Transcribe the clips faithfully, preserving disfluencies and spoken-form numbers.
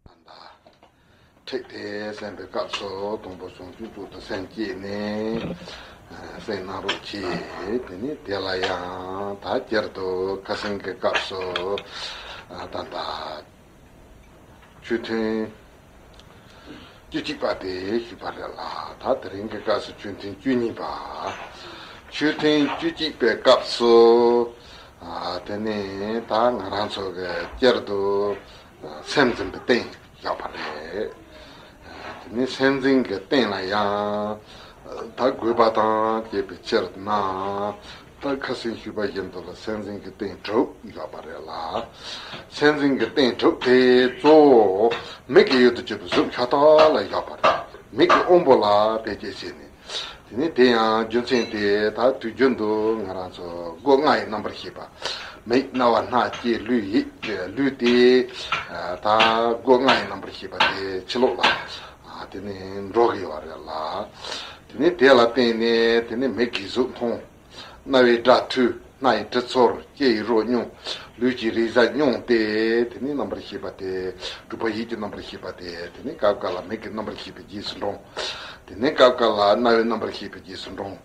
ད་ལྟ་ཁྲིད་དེ་གསན་པའི་སྐབས་སུ་དང་པོ་བྱང་ཆུབ་མཆོག་ཏུ་སེམས་བསྐྱེད་ནས་གསན་གནང་རོགས་གྱིས། དེ་ནས་དེ་ལ་ཡང་ད་བསྐྱར་དུ་ཁ་སང་གི་སྐབས་སུ་ད་ལྟ་ཆོས་ཐུན་བཅུ་གཅིག་པ་དེ་ཞུས་པ་རེད་ལ། ད་དེ་རིང་གི་སྐབས་སུ་ཆོས་ཐུན་བཅུ་གཉིས་པ། ཆོས་ཐུན་བཅུ་གཅིག་པའི་སྐབས་སུ་དེ་ནས་ད་ང་རང་ཚོ་གི་བསྐྱར་དུ་སེམས་འཛིན་པའི་རྟེན་བཞག་པ་རེད། དེ་ནས་སེམས་འཛིན་གྱི་རྟེན་ལ་ཡང་ད་དགོས་པ་དང་བཅས་པའི་ཕྱིར་ན། ད་ཁ་སང་ཞུས་པ་བཞིན་དུ་ལ་སེམས་འཛིན་གྱི་རྟེན་དྲུག་བཞག་པ་རེད་ལ། སེམས་འཛིན་གྱི་རྟེན་དྲུག་དེ་གཙོ་བོ་མིག་གི་ཡུལ་དུ་གྱུར་པའི་གཟུགས་ཤ་སྟག་ལ་བཞག་པ་རེད། མིག་གི་དབང་པོ་ལ་བེད་སྤྱད་བྱས་ནས། དེ་ནས་དེ་ཡང་རྒྱུ་མཚན་དེ་ད་དུས་རྒྱུན་དུ་ང་རང་ཚོ་སྒོ་ལྔ་ཡི་རྣམ་པར་ཤེས་པ། མིག་རྣ་བ་སྣ་ལྕེ་ལུས་ཡིད་ཀྱི་ལུས་དེ་ད་སྒོ་ལྔ་ཡི་རྣམ་པར་ཤེས་པ་དེ་ཕྱི་ལོགས་ལ་དེ་ནས་འགྲོ་གི་ཡོད་རེད་ལ། དེ་ནས་དེ་ལ་བརྟེན་ནས་དེ་ནས་མིག་གིས་གཟུགས་མཐོང་། རྣ་བས་སྒྲ་ཐོས། སྣ་ཡིས་དྲི་ཚོར། ལྕེ་ཡིས་རོ་མྱོང་། ལུས་ཀྱིས་རེག་བྱ་མྱོང་སྟེ། དེ་ནས་རྣམ་པར་ཤེས་པ་དེ། དྲུག་པ་ཡིད་ཀྱི་རྣམ་པར་ཤེས་པ་དེ། དེ་ནས་སྐབས་འགའ་ལ་མིག་གི་རྣམ་པར་ཤེས་པའི་རྗེས་སུ་འབྲང་། དེ་ནས་སྐབས་འགའ་ལ་རྣ་བའི་རྣམ་པར་ཤེས་པའི་རྗེས་སུ་འབྲང་།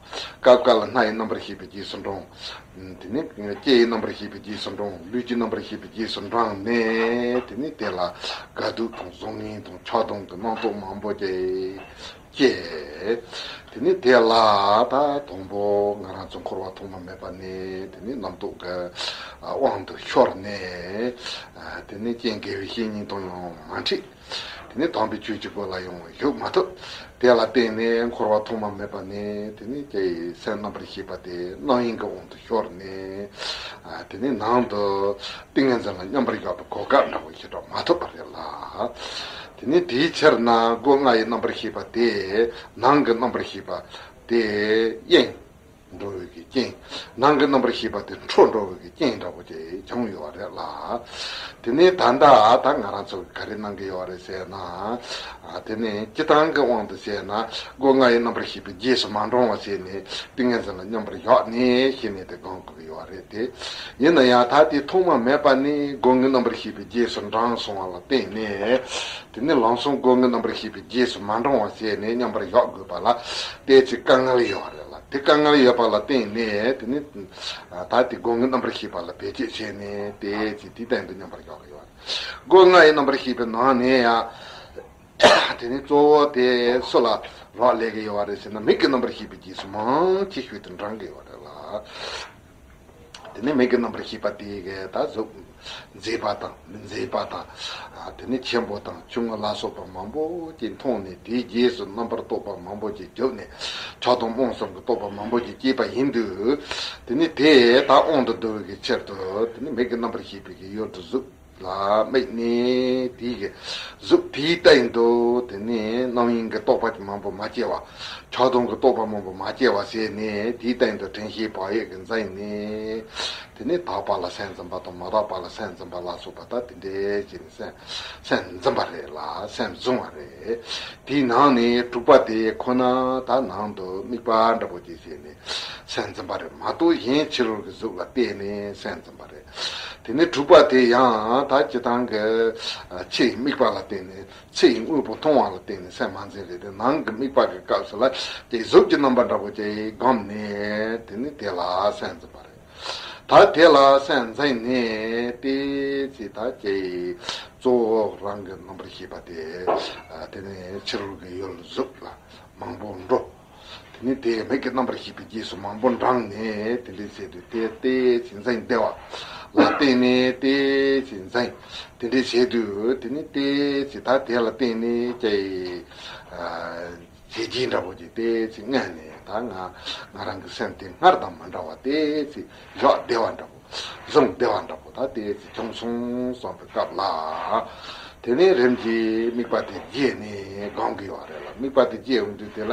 སྐབས་འགའ་ལ་སྣ་ཡི་རྣམ་པར་ཤེས་པའི་རྗེས་སུ་འབྲང་། དེ་ནས་ལྕེ་ཡི་རྣམ་པར་ཤེས་པའི་རྗེས་སུ་འབྲང་། ལུས་ཀྱི་རྣམ་པར་ཤེས་པའི་རྗེས་སུ་འབྲངས་ནས། དེ་ནས་དེ་ལ་དགའ་སྡུག་དང་བཟང་ངན་དང་ཆགས་སྡང་གི་རྣམ་རྟོག་མང་པོ་སྐྱེ། སྐྱེ། དེ་ནས་དེ་ལ་ད་དང་པོ་ང་རང་ཚོ་འཁོར་བ་ཐོག་མ་མེད་པ་ནས་དེ་ནས་རྣམ་རྟོག་གི་དབང་དུ་ཤོར་ནས། དེ་ནས་རྐྱེན་དགེ་བའི་བཤེས་གཉེན་དང་ཡང་མ་འཕྲད། དེ་ནས་དམ་པའི་ཆོས་ཀྱི་སྒོ་ལ་ཡང་ཞུགས་མ་ཐུབ། དེ་ལ་བརྟེན་ནས་འཁོར་བ་ཐོག་མ་མེད་པ་ནས་དེ་ནས་ཀྱེ་སེམས་རྣམ་པར་ཤེས་པ་དེ་རྣམ་གཡེང་གི་དབང་དུ་ཤོར་ནས། དེ་ནས་ནང་དུ་ཏིང་ངེ་འཛིན་ལ་མཉམ་པར་བཞག་པའི་གོ་སྐབས་འདྲ་བོ་ཞིག་འགྲོ་མ་ཐུབ་པ་རེད་ལ། དེ་ནས་དེའི་ཕྱིར་ན་སྒོ་ལྔ་ཡི་རྣམ་པར་ཤེས་པ་དེ་ནང་གི་རྣམ་པར་ཤེས་པ་དེ་གཡེང་འགྲོ་བའི་གི་རྐྱེན། ནང་གི་རྣམ་པར་ཤེས་པ་དེ་འཕྲོ་འགྲོ་བའི་གི་རྐྱེན་འདྲ་བོ་ཅིག་བྱུང་ཡོད་རེད་ལ། དེ་ནས་ད་ལྟ་ད་ང་རང་ཚོ་ག་རེ་གནང་གི་ཡོད་རེད་ཟེར་ན། དེ་ནས་སྤྱི་བཏང་གི་དབང་དུ་བྱས་ན་སྒོ་ལྔ་ཡི་རྣམ་པར་ཤེས་པའི་རྗེས་སུ་མ་འབྲང་བ་བྱས་ནས་ཏིང་ངེ་འཛིན་ལ་མཉམ་པར་བཞག་ནས་ཤེས་ནས་དེ་སྒོམ་དགོས་ཀྱི་ཡོད་རེད་དེ། ཡིན་ན་ཡང་ད་དེ་ཐོག་མ་མེད་པ་ནས་སྒོ་ལྔའི་རྣམ་པར་ཤེས་པའི་རྗེས་སུ་འབྲངས་སོང་བ་ལ་བརྟེན་ནས། དེ་ནས་ལམ་སང་སྒོ་ལྔའི་རྣམ་པར་ཤེས་པའི་རྗེས་སུ་མ་འབྲང་བ་བྱས་ནས་མཉམ་པར་བཞག་དགོས་པ་ལ་དེ་ཚེ་དཀའ་ངལ་ཡོད་རེད་ལ། དེ་དཀའ་ངལ་ཡོད་པ་ལ་བརྟེན་ནས་དེ་ནས་ད་དེ་སྒོ་ལྔའི་རྣམ་པར་ཤེས་པ་ལ་བེད་སྤྱད་བྱས་ནས་དེ་ཚེ་དེའི་སྟེང་དུ་མཉམ་པར་བཞག་གི་ཡོད་རེད། སྒོ་ལྔ་ཡི་རྣམ་པར་ཤེས་པའི་ནང་ནས་ཡང་། དེ་ནི་གཙོ་བོ་དེ་སུ་ལ་རག་ལས་ཀྱི་ཡོད་རེད་ཟེར་ན་མིག་གི་རྣམ་པར་ཤེས་པའི་རྗེས་སུ་མང་ཆེ་ཤོས་དེ་འབྲང་གི་ཡོད་རེད་ལ། དེ་ནི་མིག་གི་རྣམ་པར་ཤེས་པ་དེ་གས་ད་གཟུགས་མཛེས་པ་དང་མི་མཛེས་པ་དང་། དེ་ནི་ཆེན་པོ་དང་ཆུང་ངུ་ལ་སོགས་པ་མང་པོ་ཅིག་མཐོང་ནས་དེའི་རྗེས་སུ་རྣམ་པར་རྟོག་པ་མང་པོ་ཅིག་རྒྱུག་ནས་ཆགས་སྡང་རྨོངས་གསུམ་གྱི་རྟོག་པ་མང་པོ་ཅིག་སྐྱེས་པ་ཡིན་དུས། དེ་ནི་དེ་ད་དབང་དུ་བསྡུ་བའི་གི་ཕྱིར་དུ་དེ་ནི་མིག་གི་རྣམ་པར་ཤེས་པའི་གི་ཡུལ་དུ་གཟུགས། ལ་དམིགས་ནས་དེའི་གི་གཟུགས་དེའི་སྟེང་དུ་དེ་ནས་རྣམ་གཡེང་གི་རྟོག་པ་མང་པོ་མ་སྐྱེ་བ། ཆགས་སྡང་གི་རྟོག་པ་མང་པོ་མ་སྐྱེ་བ་བྱས་ནས་དེའི་སྟེང་དུ་དྲན་ཤེས་བག་ཡོད་ཀྱིས་འཛིན་ནས། དེ་ནས་དག་པ་ལ་སེམས་འཛིན་པ་དང་མ་དག་པ་ལ་སེམས་འཛིན་པ་ལ་སོགས་པ་ད་དེ་འདྲའི་བྱས་ནས་སེམས་སེམས་འཛིན་པ་རེད་ལ་སེམས་བཟུང་བ་རེད། དེའི་ནང་ནས་དྲུག་པ་དེ་ཁོ་ན་ད་ནང་དུ་དམིགས་པ་འདྲ་པོ་ཅིག་བྱས་ནས་སེམས་འཛིན་པ་རེད་མ་གཏོགས་གཞན་ཕྱི་རོལ་གྱི་གཟུགས་ལ་བལྟས་ནས་སེམས་འཛིན་པ་རེད། དེ་ནས་དྲུག་པ་དེ་ཡང་ད་སྤྱི་བཏང་གི་ཕྱི་ཡི་དམིགས་པ་ལ་བརྟེན་ནས་ཕྱི་ཡི་དངོས་པོ་མཐོང་བ་ལ་བརྟེན་ནས་སེམས་མ་འཛིན་རེད་དེ་ནང་གི་དམིགས་པ་གི་སྐབས་སུ་ལ་དེ་གཟུགས་ཀྱི་རྣམ་པ་འདྲ་པོ་ཅིག་བསྒོམས་ནས་དེ་ནི་དེ་ལ་སེམས་འཛིན་པ་རེད། ད་དེ་ལ་སེམས་འཛིན་ནས་དེ་ཚེ་ད་ཀྱེ་གཙོ་བོ་རང་གི་རྣམ་པར་ཤེས་པ་དེ་དེ་ནི་ཕྱི་རོལ་གྱི་ཡུལ་གཟུགས་ལ་མང་པོ་འགྲོ། དེ་ནས་དེ་མིག་གི་རྣམ་པར་ཤེས་པའི་རྗེས་སུ་མང་པོ་འབྲངས་ནས་དེ་འདྲའི་བྱས་དུས་དེ་ལྟའི་ཚེ་འཛིན་བདེ་བ་ལ་བརྟེན་ནས་དེ་ཚེ་འཛིན་དེ་འདྲའི་བྱས་དུས་དེ་ནས་དེ་ཚེ་ད་དེ་ལ་བརྟེན་ནས་ཀྱེ་བྱས་རྗེས་འདྲ་པོ་ཅིག་དེ་ཚེ་སྔོན་ནས་ད་ང་ང་རང་གི་སེམས་དེ་སྔར་དང་མི་འདྲ་བ་དེ་ཚེ་བཞག་བདེ་བ་འདྲ་པོ། གཟུགས་བདེ་བ་འདྲ་པོ་ད་དེ་ཚེ་བྱུང་སོང་བསམ་པའི་སྐབས་ལ། དེ་ནས་རིམ་གྱིས་དམིགས་པ་དེ་རྒྱས་ནས་སྒོམ་གྱི་ཡོད་རེད་ལ་དམིགས་པ་དེ་རྒྱས་འོང་དུས་དེ་ལ་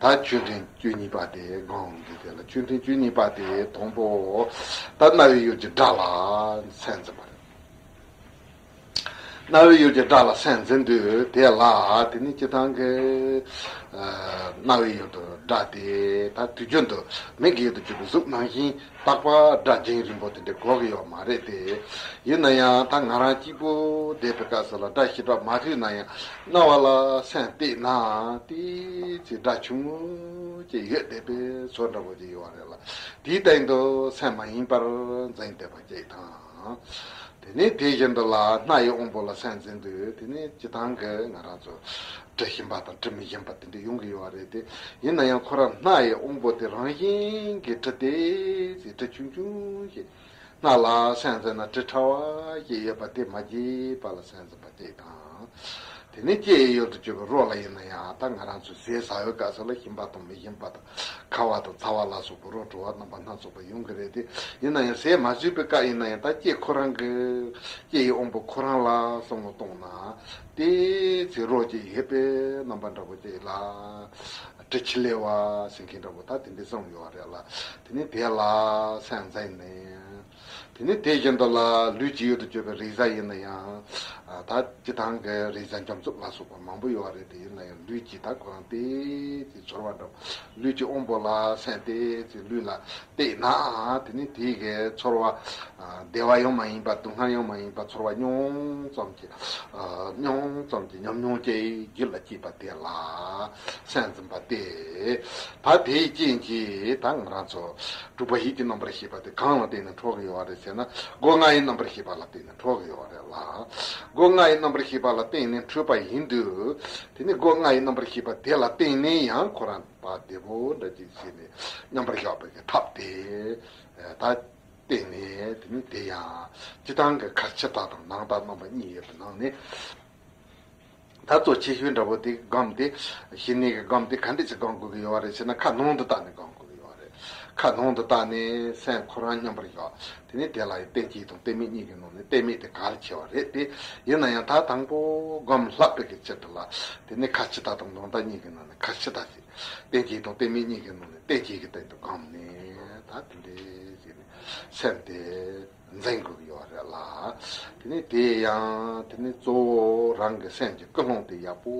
ད་ཆོས་ཐུན་བཅུ་གཉིས་པ་དེ་སྒོམ་འོང་དུས་དེ་ལ་ཆོས་ཐུན་བཅུ་གཉིས་པ་དེ་དང་པོ་ད་རྣ་བའི་ཡུལ་གྱི་སྒྲ་ལ་སེམས་འཛིན་པ་རེད། རྣ་བའི་ཡུལ་གྱི་སྒྲ་ལ་སེམས་འཛིན་དུས་དེ་ལ་དེ་ནི་སྤྱིར་བཏང་གི་ཨ་རྣ་བའི་ཡུལ་དུ་སྒྲ་དེ་ད་དུས་རྒྱུན་དུ་མིག་གི་ཡུལ་དུ་གྱུར་པའི་གཟུགས་ནང་བཞིན་རྟག་པར་སྒྲ་རྒྱུན་རིང་པོ་དེ་འདྲ་གོ་གི་ཡོད་མ་རེད་དེ། ཡིན་ན་ཡང་ད་ང་རང་གཅིག་པུ་བསྡད་པའི་སྐབས་སུ་ལ་སྒྲ་ཞེ་དྲག་མ་ཐོས་ན་ཡང་རྣ་བ་ལ་སེམས་གཏད་ན་དེའི་ཚེ་སྒྲ་ཆུང་ངུ་ཅིག་ཡོད་བསྡད་པའི་བཟོ་འདྲ་པོ་ཅིག་ཡོད་རེད་ལ། དེའི་སྟེང་དུ་སེམས་མ་ཡེངས་པར་འཛིན་བསྡད་པ་ཅིག་དང་། དེ་ནས་དེ་བཞིན་དུ་ལ་སྣ་ཡི་དབང་པོ་ལ་སེམས་འཛིན་དུས་དེ་ནས་སྤྱིར་བཏང་གི་ང་རང་ཚོ་དྲི་ཞིམ་པ་དང་དྲི་མི་ཞིམ་པ་དེ་འདྲ་ཡོང་གི་ཡོད་རེད་དེ། ཡིན་ན་ཡང་ཁོ་རང་སྣ་ཡི་དབང་པོ་དེ་རང་བཞིན་གྱི་དྲི་དེ་ཚེ་དྲི་ཆུང་ཆུང་ཞིག་སྣ་ལ་སེམས་འཛིན་ན་དྲི་ཕྲ་བ་ཞིག་ཡོད་པ་དེ་མ་བརྗེད་པ་ལ་སེམས་འཛིན་པ་ཅིག་དང་། དེ་ནས་ལྕེ་ཡི་ཡུལ་དུ་གྱུར་པའི་རོ་ལ་ཡིན་ན་ཡང་ད་ང་རང་ཚོ་ཟས་ཟ་བའི་སྐབས་སུ་ལ་ཞིམ་པ་དང་མི་ཞིམ་པ་དང་ཁ་བ་དང་ཚ་བ་ལ་སོགས་པའི་རོ་བྲོ་བ་རྣམ་པ་སྣ་ཚོགས་པ་ཡོང་གི་རེད་དེ། ཡིན་ན་ཡང་ཟས་མ་ཟོས་པའི་སྐབས་ཡིན་ན་ཡང་ད་ལྕེ་ཁོ་རང་གི་ལྕེ་ཡི་དབང་པོ་ཁོ་རང་ལ་བསམ་བློ་གཏོང་ན་དེའི་ཚེ་རོ་གཅིག་ཡོད་པའི་རྣམ་པ་འདྲ་པོ་ཅིག་ལ་དྲི་ཆུ་ལེ་བ་ཟེར་མཁན་འདྲ་པོ་ད་དེ་འདྲ་གསུངས་ཡོད་རེད་ལ། དེ་ནས་དེ་ལ་སེམས་འཛིན་ནས། དེ་ནས་དེ་བཞིན་དུ་ལ་ལུས་ཀྱི་ཡུལ་དུ་གྱུར་པའི་རེག་བྱ་ཡིན་ན་ཡང་། ད་སྤྱིར་བཏང་གི་རེག་བྱ་འཇམ་རྩུབ་ལ་སོགས་པ་མང་པོ་ཡོད་རེད་དེ། ཡིན་ན་ཡང་ལུས་ཀྱི་ད་ཁོ་རང་དེ་ཚེ་ཚོར་བ་འདྲ་པོ། ལུས་ཀྱི་དབང་པོ་ལ་སེམས་དེ་ཚེ་ལུས་ལ་གཏད་ན་དེ་ནས་དེ་གའི་ཚོར་བ་བདེ་བ་ཡང་མ་ཡིན་པ་སྡུག་བསྔལ་ཡང་མ་ཡིན་པ་ཚོར་བ་ཉུང་ཙམ་གྱི་ཉུང་ཙམ་གྱི་ཉམས་མྱོང་ཅིག་རྒྱུད་ལ་སྐྱེས་པ་དེ་ལ་སེམས་འཛིན་པ་སྟེ། ད་དེའི་རྐྱེན་གྱིས་ད་ང་རང་ཚོ་དྲུག་པ་ཡིད་ཀྱི་རྣམ་པར་ཤེས་པ་དེ་གང་ལ་བརྟེན་ནས་འཕྲོག་གི་ཡོད་རེད་ཟེར་ན། སྒོ་ལྔ་ཡི་རྣམ་པར་ཤེས་པ་ལ་བརྟེན་ནས་འཕྲོག་གི་ཡོད་རེད་ལ། སྒོ་ལྔ་ཡི་རྣམ་པར་ཤེས་པ་ལ་བརྟེན་ནས་འཕྲོག་པ་ཡིན་དུས། དེ་ནི་སྒོ་ལྔ་ཡི་རྣམ་པར་ཤེས་པ་དེ་ལ་བརྟེན་ནས་ཡང་ཁོ་རང་བ་བདེ་པོ་འདྲ་ཅིག་བྱས་ནས་མཉམ་པར་བཞག་པའི་གི་ཐབས་དེ་ད་བརྟེན་ནས། དེ་ནི་དེ་ཡང་སྤྱིར་བཏང་གི་ཁ་ཕྱི་དག་དང་ནང་དག་རྣམ་པ་གཉིས་ཡོད་པའི་ནང་ནས། ད་གཙོ་ཆེ་ཤོས་འདྲ་པོ་དེ་སྒོམ་དེ། ཞི་གནས་ཀྱི་སྒོམ་དེ་ག་འདྲ་ཅིག་སྒོམ་དགོས་ཀྱི་ཡོད་རེད་ཟེར་ན། ཁ་ནང་དུ་བལྟས་ནས་སྒོམ་དགོས་ཀྱི་ཡོད་རེད། ཁ་ནང་དུ་བལྟས་ནས་སེམས་ཁོ་རང་མཉམ་པར་བཞག་དེ་ནས་དེ་ལ་ཡང་རྟེན་གཅིག་དང་རྟེན་མེད་གཉིས་ཀྱི་ནང་ནས་རྟེན་མེད་དེ་གལ་ཆེ་བ་རེད་དེ། ཡིན་ན་ཡང་ད་དང་པོ་སྒོམ་བསླབ་པའི་གི་ཆེད་དུ་ལ། དེ་ནས་ཁ་ཕྱི་དག་དང་ནང་དག་གཉིས་ཀྱི་ནང་ནས་ཁ་ཕྱི་དག་ཅིག་རྟེན་གཅིག་དང་རྟེན་མེད་གཉིས་ཀྱི་ནང་ནས་རྟེན་གཅིག་གི་སྟེང་དུ་སྒོམ་ནས་ད་དེ་འདྲའི་ཞིག་ནས་སེམས་དེ་འཛིན་དགོས་ཀྱི་ཡོད་རེད་ལ། དེ་ནས་དེ་ཡང་དེ་ནས་གཙོ་བོ་རང་གི་སེམས་ཀྱི་ཀུན་སློང་དེ་ཡག་པོ་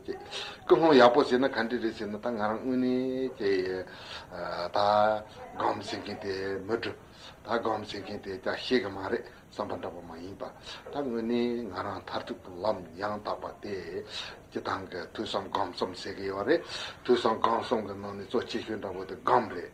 བྱེད། ཀུན་སློང་ཡག་པོ་བྱེད་ན་ག་འདྲ་རེད་ཟེར་ན། ད་ང་རང་དངོས་གནས་ཀྱི་ད་སྒོམ་ཟེར་མཁན་དེ་མི་འགྲོ། ད་སྒོམ་ཟེར་མཁན་དེ་ཀྱང་ཤེས་ཀྱི་མ་རེད་བསམ་པ་འདྲ་པོ་མ་ཡིན་པ། ད་དངོས་གནས་ང་རང་མཐར་ཐུག་གི་ལམ་ཡང་དག་པ་དེ་སྤྱིར་བཏང་གི་ཐོས་བསམ་སྒོམ་གསུམ་ཟེར་གྱི་ཡོད་རེད། ཐོས་བསམ་སྒོམ་གསུམ་གྱི་ནང་ནས་གཙོ་ཆེ་ཤོས་འདྲ་པོ་དེ་སྒོམ་རེད།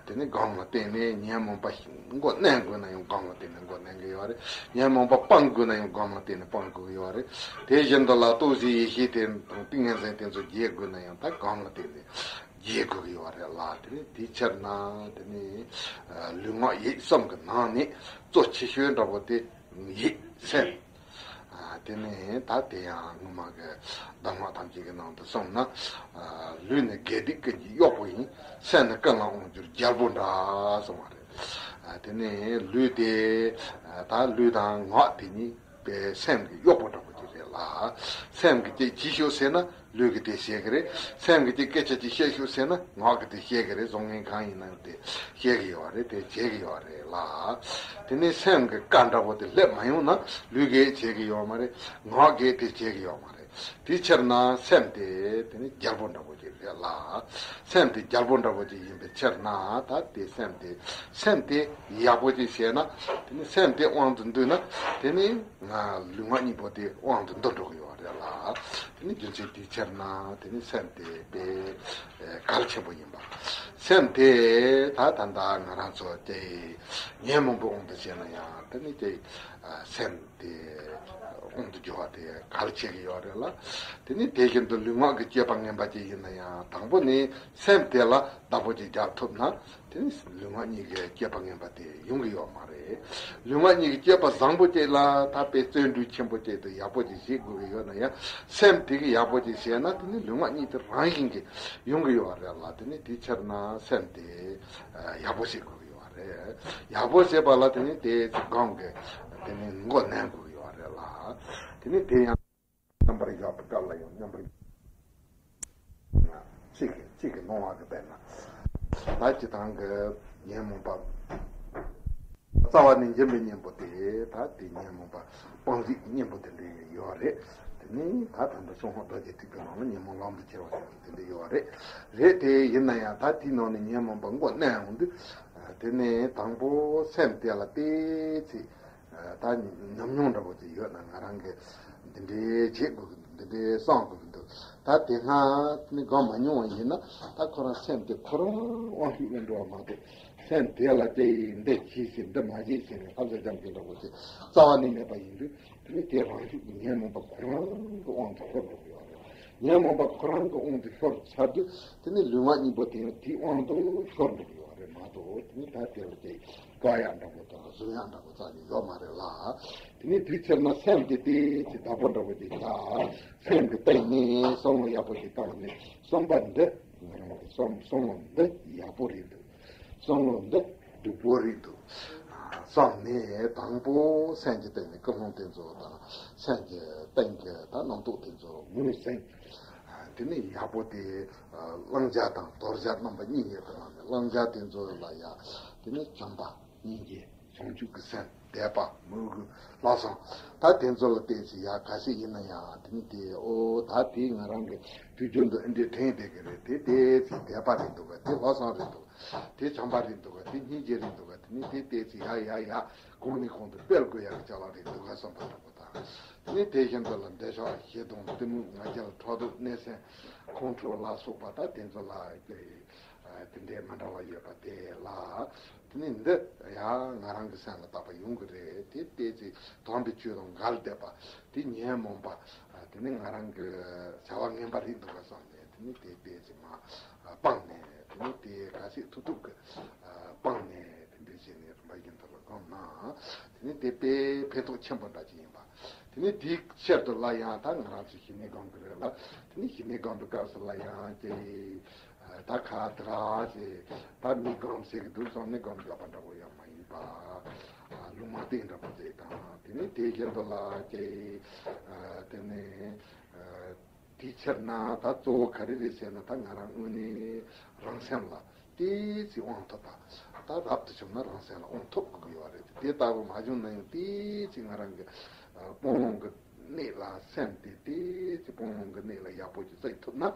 དེ་ནས་སྒོམ་ལ་བརྟེན་ནས་ཉོན་མོངས་པ་མགོ་གནོན་དགོས་ན་ཡང་སྒོམ་ལ་བརྟེན་ནས་མགོ་གནོན་གྱི་ཡོད་རེད། ཉོན་མོངས་པ་སྤང་དགོས་ན་ཡང་སྒོམ་ལ་བརྟེན་ནས་སྤང་དགོས་ཀྱི་ཡོད་རེད། དེ་བཞིན་དུ་ལ་ལྟོ་བཟའི་ཡེ་ཤེས་དེ་དང་ཏིང་ངེ་འཛིན་དེ་ཚོ་རྒྱས་དགོས་ན་ཡང་ད་སྒོམ་ལ་བརྟེན་ནས་རྒྱས་དགོས་ཀྱི་ཡོད་རེད་ལ། དེ་ནས་དེའི་ཕྱིར་ན་དེ་ནས་ལུས་ངག་ཡིད་གསུམ་གྱི་ནང་ནས་གཙོ་ཆེ་ཤོས་འདྲ་པོ་དེ་ཡིད་སེམས། དེ་ནས་ད་དེ་ཡང་སྔོན་མ་གི་གདམས་ངག་ཐམས་ཅད་ཀྱི་ནང་དུ་གསུངས་ན། ལུས་ནི་དགེ་སྡིག་ཀུན་གྱི་གཡོག་པོ་ཡིན། སེམས་ནི་ཀུན་ལ་དབང་བསྒྱུར་རྒྱལ་པོ་འདྲ་གསུངས་པ་རེད། དེ་ནས་ལུས་དེ་ད་ལུས་དང་ངག་དེ་གཉིས་པའི་སེམས་ཀྱི་གཡོག་པོ་འདྲ་པོ་ཅིག་རེད་ལ། སེམས་ཀྱིས་ཅིག་བྱེད་ཤོག་ཟེར་ན་ལུས་ཀྱིས་དེ་བྱེད་ཀྱི་རེད། སེམས་ཀྱིས་ཅིག་སྐད་ཆ་ཅིག་བཤད་ཤོག་ཟེར་ན་ངག་གིས་དེ་བཤད་ཀྱི་རེད། བཟང་ངན་གང་ཡིན་ན་ཡང་དེ་བཤད་ཀྱི་ཡོད་རེད། དེ་བྱེད་ཀྱི་ཡོད་རེད་ལ། དེ་ནས་སེམས་ཀྱི་བཀའ་འདྲ་པོ་དེ་སླེབས་མ་ཡོང་ན་ལུས་ཀྱིས་བྱེད་ཀྱི་ཡོད་མ་རེད། ངག་གིས་དེ་བྱེད་ཀྱི་ཡོད་མ་རེད། དེའི་ཕྱིར་ན་སེམས་དེ་དེ་ནི་རྒྱལ་པོ་འདྲ་པོ་ཅིག་རེད་ལ། སེམས་དེ་རྒྱལ་པོ་འདྲ་པོ་ཅིག་ཡིན་པའི་ཕྱིར་ན་ད་དེ་སེམས་དེ་སེམས་དེ་ཡག་པོ་ཅིག་བྱས་ན། དེ་ནི་སེམས་དེ་དབང་དུ་འདུས་ན་དེ་ནི་ང་ལུས་ངག་གཉིས་པོ་དེ་དབང་དུ་འདུ་འགྲོ་གི་ཡོད་རེད་ལ། དེ་ནི་རྒྱུ་མཚན་དེའི་ཕྱིར་ན་དེ་ནི་སེམས་དེ་དཔེ་གལ་ཆེན་པོ་ཡིན་པ། སེམས་དེ་ད་ད་ལྟ་ང་རང་ཚོ་དེ་ཉོན་མོངས་པའི་དབང་དུ་བྱས་ན་ཡང་དེ་ནི་དེ་སེམས་དེ་དབང་དུ་འགྱུར་བ་དེ་གལ་ཆེ་གི་ཡོད་རེད་ལ། དེ་ནི་དེ་བཞིན་དུ་ལུས་ངག་གི་སྤྱོད་པ་ངན་པ་ཅིག་ཡིན་ན་ཡང་དང་པོ་ནི་སེམས་དེ་ལ་བདག་པོ་ཅིག་རྒྱག་ཐུབ་ན་དེ་ནི་ལུས་ངག་གཉིས་ཀྱི་སྤྱོད་པ་ངན་པ་དེ་ཡོང་གི་ཡོད་མ་རེད། ལུས་ངག་གཉིས་ཀྱི་སྤྱོད་པ་བཟང་པོ་ཅིག་ལ་ད་དཔེ་བརྩོན་འགྲུས་ཆེན་པོ་ཅིག་དང་ཡག་པོ་ཅིག་བྱེད་དགོས་ཀྱི་ཡོད་ན་ཡང་སེམས་དེ་གིས་ཡག་པོ་ཅིག་བྱས་ན་དེ་ནི་ལུས་ངག་གཉིས་དེ་རང་བཞིན་གྱིས་ཡོང་གི་ཡོད་རེད་ལ། དེ་ནི་དེའི་ཕྱིར་ན་སེམས་དེ་ཡག་པོ་བྱེད་དགོས་ཀྱི་ཡོད་རེད། ཡག་པོ་བྱེད་པ་ལ་དེ་ནི་དེ་ཚེ་སྒོམ་གྱི་དེ་ནི་མགོ་གནོན་དགོས་ཀྱི་ཡོད་རེད་ལ། དེ་ནི་དེ་ཡང་མཉམ་པར་བཞག་པའི་སྐབས་ལ་ཡང་མཉམ་པར་གཅིག་གིས་གཅིག་གིས་སྣང་བ་གི་དཔེར་ན། ད་སྤྱིར་བཏང་གི་ཉོན་མོངས་པ་རྩ་བ་ནས་འབྱིན་པའི་གཉེན་པོ་དེ་ ད་དེ་ཉོན་མོངས་པ་སྤང་རིགས་གཉེན་པོ་དེ་འདྲ་ཡོད་རེད། དེ་ནས་ད་ད་ལྟ་གསང་སྔགས་རྡོ་རྗེ་ཐེག་པའི་ནང་ལ་ཉོན་མོངས་ལམ་དུ་ཁྱེར་བ་སོགས་དེ་འདྲ་ཡོད་རེད། རེད་དེ་ཡིན་ན་ཡང་ད་དེའི་ནང་ནས་ཉོན་མོངས་པ་མགོ་གནོན་ཡོང་དུས། དེ་ནས་དང་པོ་སེམས་དེ་ལ་བལྟས་ཚེ། ད་ཉམས་མྱོང་འདྲ་པོ་ཅིག་ཡོད་ན་ང་རང་གིས་འདི་འདྲའི་བྱེད་དགོས་ཀྱི་འདུག་འདི་འདྲའི་བསམ་དགོས་ཀྱི་འདུག་ད་དེ་སྔ་ནི་སྒོམ་མ་མྱོང་བ་ཡིན་ན་ད་ཁོ་རང་སེམས་དེ་ཁོ་རང་དབང་ཤུགས་ལ་འགྲོ་བ་མ་གཏོགས། སེམས་དེ་ལ་དེ་ཡིས་འདི་གྱིས་ཟེར་འདི་མ་བྱེད་ཟེར་ནས་ཧབ་ཟ་རྒྱབ་ཀྱི་འདྲ་པོ་ཅིག་རྩ་བ་ནས་མེད་པ་ཡིན་དུས། དེ་ནི་དེ་རང་ཤུགས་ཀྱིས་ཉོན་མོངས་པ་ཁོ་རང་གི་དབང་དུ་ཤོར་འགྲོ་གི་ཡོད་རེད། ཉོན་མོངས་པ་ཁོ་རང་གི་དབང་དུ་ཤོར་ཚར་དུས་དེ་ནི་ལུས་ངག་གཉིས་པོ་དེ་ཡང་དེའི་དབང་དུ་ཤོར་འགྲོ་གི་ཡོད་རེད་མ་གཏོགས། དེ་ནི་ད་དེ་ལ་དེ་དགག་ཡག་འདྲ་པོ་དང་བཟུང་ཡག་འདྲ་པོ་རྩ་ནས་ཡོད་མ་རེད་ལ། དེ་ནི་དེའི་ཕྱིར་ན་སེམས་དེ་དེ་ཚེ་བདག་པོ་འདྲ་པོ་ཅིག་བཞག་སེམས་ཀྱི་སྟེང་ནས་བསམ་བློ་ཡག་པོ་ཞིག་བཏང་ནས་བསམ་པ་འདི་ང་རང་གི་བསམ་བསམ་བློ་འདི་ཡག་པོ་རེད་འདུག་བསམ་བློ་འདི་སྡུག་པོ་རེད་འདུག་བསམ་ནས་དང་པོ་སེམས་ཀྱི་སྟེང་ནས་ཀུན་སློང་དེ་ཚོ་དང་སེམས་ཀྱི་སྟེང་གི་ད་རྣམ་རྟོག་དེ་ཚོ་ངོས་ཟིན། དེ་ནས་ཡག་པོ་དེ་བླང་བྱ་དང་དོར་བྱ་རྣམ་པ་གཉིས་ཡོད་པའི་ནང་ནས་བླང་བྱ་དེ་ཚོ་ལ་ཡ་དེ་ནས་བྱམས་པ། སྙིང་རྗེ། བྱང་ཆུབ་ཀྱི་སེམས། དད་པ། མོས་གུས། ལྷག་བསམ། ད་དེ་ཚོ་ལ་བལྟས་ཚེ་ཡག་ག་ཚོད་ཡིན་ན་ཡང་དེ་ནི་དེ་ཨོ་ད་དེ་ང་རང་གི་དུས་རྒྱུན་དུ་ཨེ་འདྲའི་དྲན་བསྡད་ཀྱི་རེད། དེ་བལྟས་ཚེ་དད་པ་རེད་འདུག་ག་དེ་ལྷག་བསམ་རེད་འདུག་ག་དེ་བྱམས་པ་རེད་འདུག་ག་དེ་སྙིང་རྗེ་རེད་འདུག་ག་དེ་ནི་དེ་བལྟས་ཚེ་ཡག་ཡག་ཡག་གོང་ནས་གོང་དུ་སྤེལ་དགོས་ཡག་གི་ཅ་ལག་རེད་འདུག་ག་བསམ་པ་འདྲ་པོ་དང་། དེ་ནི་དེ་བཞིན་དུ་ལ་འདོད་ཆགས་ཞེ་སྡང་གཏི་མུག་ང་རྒྱལ་ཕྲག་དོག་གནོད་སེམས་ཁོང་ཁྲོ་ལ་སོགས་པ་ད་དེ་ཚོ་ལ་དེ་འདྲའི་མ་འདྲ་བ་ཡོད་པ་དེ་ལ། དེ་ནི་འདི་ཡང་ང་རང་གི་སེམས་ལ་བཏགས་པ་ཡོང་གི་རེད། དེ་བལྟས་ཚེ་དམ་པའི་ཆོས་དང་འགལ་བསྡད་པ། དེ་ཉོན་མོངས་པ། དེ་ནི་ང་རང་གི་བྱ་བ་ངན་པ་རེད་འདུག་ག་བསམ་ནས། དེ་ནི་དེ་བལྟས་ཚེ་མ་སྤངས་ནས། དེ་ནི་དེ་ག་ཚོད་ཐུབ་ཐུབ་ཀྱི་སྤངས་ནས། དེ་འདྲ་བྱས་ནས་རིམ་པ་བཞིན་དུ་ལ་བསྒོམས་ན། དེ་ནི་དེ་དཔེ་ཕན་ཐོགས་ཆེན་པོ་འདྲ་ཅིག་ཡིན་པ། དེ་ནི་དེའི་ཕྱིར་དུ་ལ་ཡང་ད་ང་རང་ཚོ་ཞི་གནས་སྒོམ་གྱི་རེད་ལ། དེ་ནི་ཞི་གནས་སྒོམ་པའི་སྐབས་སུ་ལ་ཡང་ཀྱེ། ད་ག་དེ་ར་ཞེས་ད་མི་སྒོམ་ཟེར་གྱི་འདུག་བསམ་ནས་སྒོམ་རྒྱག་པ་འདྲ་པོ་ཡང་མ་ཡིན་པ། ལུང་མ་བསྟན་འདྲ་པོ་ཞིག་དང་། དེ་ནི་དེ་བཞིན་དུ་ལ་ཀྱེ། དེ་ནི། དེའི་ཕྱིར་ན་ད་གཙོ་བོ་ག་རེ་རེད་ཟེར་ན། ད་ང་རང་དངོས་གནས་རང་སེམས་ལ་ཏོག་ཙམ་དབང་ཐོབ་པ། ད་རབ་ཏུ་བྱུང་ན་རང་སེམས་ལ་དབང་ཐོབ་དགོས་ཀྱི་ཡོད་རེད། དེ་ལྟ་བུ་མ་བྱུང་ན་ཡང་ཏོག་ཙམ་ང་རང་གི་སྤོང་ལོང་གི་གནས་ལ་སེམས་དེ་ཏོག་ཙམ་སྤོང་ལོང་གི་གནས་ལ་ཡག་པོ་ཅིག་བརྩི་ཐུབ་ན།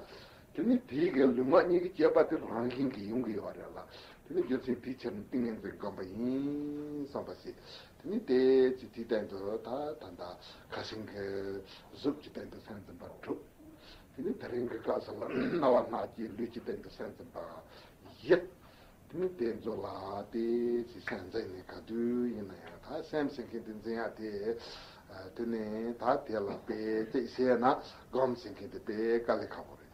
དེ་ནི་དེའི་གི་ལུས་ངག་གཉིས་ཀྱི་སྤྱོད་པ་དེ་རང་བཞིན་གྱིས་ཡོང་གི་ཡོད་རེད་ལ། དེ་ནི་རྒྱུ་མཚན་དེའི་ཕྱིར་ན་ཏིང་ངེ་འཛིན་བསྒོམ་པ་ཡིན་བསམ་པ་ཞིག་དེ་ནི་དེ་ཅི་དེའི་སྟེང་དུ་ད་ད་ལྟ་ཁ་སང་གི་གཟུགས་ཀྱི་སྟེང་དུ་སེམས་འཛིན་པ་གྲུབ། དེ་ནི་དེ་རིང་གི་སྐབས་སུ་ལ་རྣ་བ་སྣ་ལྕེ་ལུས་ཀྱི་སྟེང་དུ་སེམས་འཛིན་པ་བཞི། དེ་ནི་དེ་ཚོ་ལ་དེ་ཅི་སེམས་འཛིན་ནས་ག་དུས་ཡིན་ན་ཡང་ད་སེམས་ཟེར་མཁན་དེ་འཛིན་ཡག་དེ། དེ་ནི་ད་དེ་ལ་དཔེ་ཅིག་བཤད་ན་སྒོམ་ཟེར་མཁན་དེ་དཔེ་དཀའ་ལས་ཁག་པོ་རེད།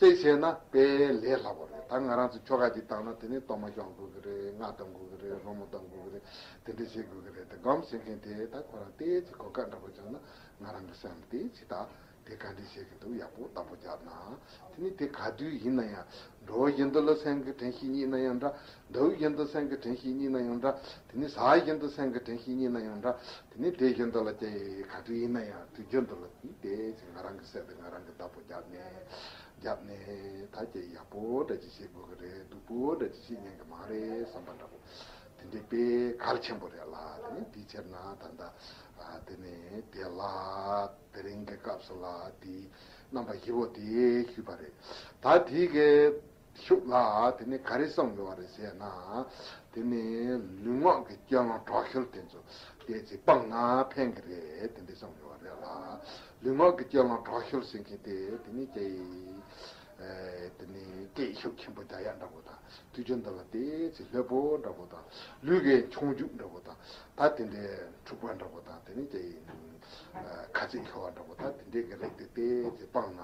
གཅིག་བྱས་ན་དཔེ་ལས་སླ་པོ་རེད། ད་ང་རང་ཚོ་ཆོ་ག་ཅིག་བཏང་ན་དེ་ནི་གཏོར་མ་བཤམས་དགོས་ཀྱི་རེད། སྔགས་བཏང་དགོས་ཀྱི་རེད། སྒྲོལ་མ་བཏང་དགོས་ཀྱི་རེད། དེ་འདྲ་བྱེད་དགོས་ཀྱི་རེད། དེ་སྒོམ་ཟེར་མཁན་དེ་ད་ཁོ་རང་ཏོག་ཙམ་གོ་སྐབས་འདྲ་པོ་བྱུང་ན་ང་རང་གི་སེམས་ཏོག་ཙམ་ད་དེ་ག་འདྲ་བྱེད་ཀྱི་འདུག་ཡག་པོ་བརྟག་པོ་རྒྱབ་ན། དེ་ནི་དེ་ག་དུས་ཡིན་ན་ཡང་འགྲོ་བ་བཞིན་དུ་ལ་སེམས་ཀྱི་དྲན་ཤེས་རྙེད་ན་ཡང་འདྲ། འདུག་བཞིན་དུ་སེམས་ཀྱི་དྲན་ཤེས་རྙེད་ན་ཡང་འདྲ། དེ་ནི་ཟ་བཞིན་དུ་སེམས་ཀྱི་དྲན་ཤེས་རྙེད་ན་ཡང་འདྲ། དེ་ནི་དེ་བཞིན་དུ་ལ་ཀྱེ་ག་དུས་ཡིན་ན་ཡང་དུས་རྒྱུན་དུ་ལ་དེ་ཏོག་ཙམ་ང་རང་གི་སེམས་དེ་ང་རང་གི་བརྟག་པོ་རྒྱབ་ནས། རྒྱབ་ནས་ད་ཀྱེ་ཡག་པོ་འདྲ་ཅིག་བྱེད་དགོས་ཀྱི་རེད། སྡུག་པོ་འདྲ་ཅིག་བྱེད་ཉན་གྱི་མ་རེད་བསམ་པ་འདྲ་པོ། དེ་འདྲའི་དཔེ་གལ་ཆེན་པོ་རེད་ལ། དེ་ནི་དེའི་ཕྱིར་ན་ད་ལྟ་དེ་ནི་དེ་ལ་དེ་རིང་གི་སྐབས་སུ་ལ་དེའི་རྣམ་པ་བཞི་པོ་དེ་ཞུས་པ་རེད། ད་དེའི་གི་ཤུགས་ལ་དེ་ནི་ག་རེ་གསུངས་ཡོད་པ་རེད་ཟེར་ན། དེ་ནི་ལུས་ངག་གི་སྤྱོད་ལམ་དྲག་ཤུལ་དེ་ཚོ་ཏོག་ཙམ་སྤངས་ན་ཕན་གྱི་རེད། དེ་འདྲ་གསུངས་ཡོད་པ་རེད་ལ། ལུས་ངག་གི་སྤྱོད་ལམ་དྲག་ཤུལ་ཟེར་མཁན་དེ་དེ་ནི་ཀྱེ་ཨེ་དེ་ནི་སྐད་ཤུགས་ཆེན་པོ་རྒྱག་ཡག་འདྲ་པོ་དང་། དུས་རྒྱུན་དུ་ལ་ཏོག་ཙམ་ལྷོད་པོ་འདྲ་པོ་དང་། ལུས་ཀྱི་མཆོང་རྒྱུག་འདྲ་པོ་དང་། ད་དེ་འདྲའི་འཁྲུག་པ་འདྲ་པོ་དང་། དེ་ནི་ཀྱེ་ཁ་ཚིག་ཤོར་བ་འདྲ་པོ་དང་། དེ་འདྲའི་གི་རིགས་དེ་ཏོག་ཙམ་སྤངས་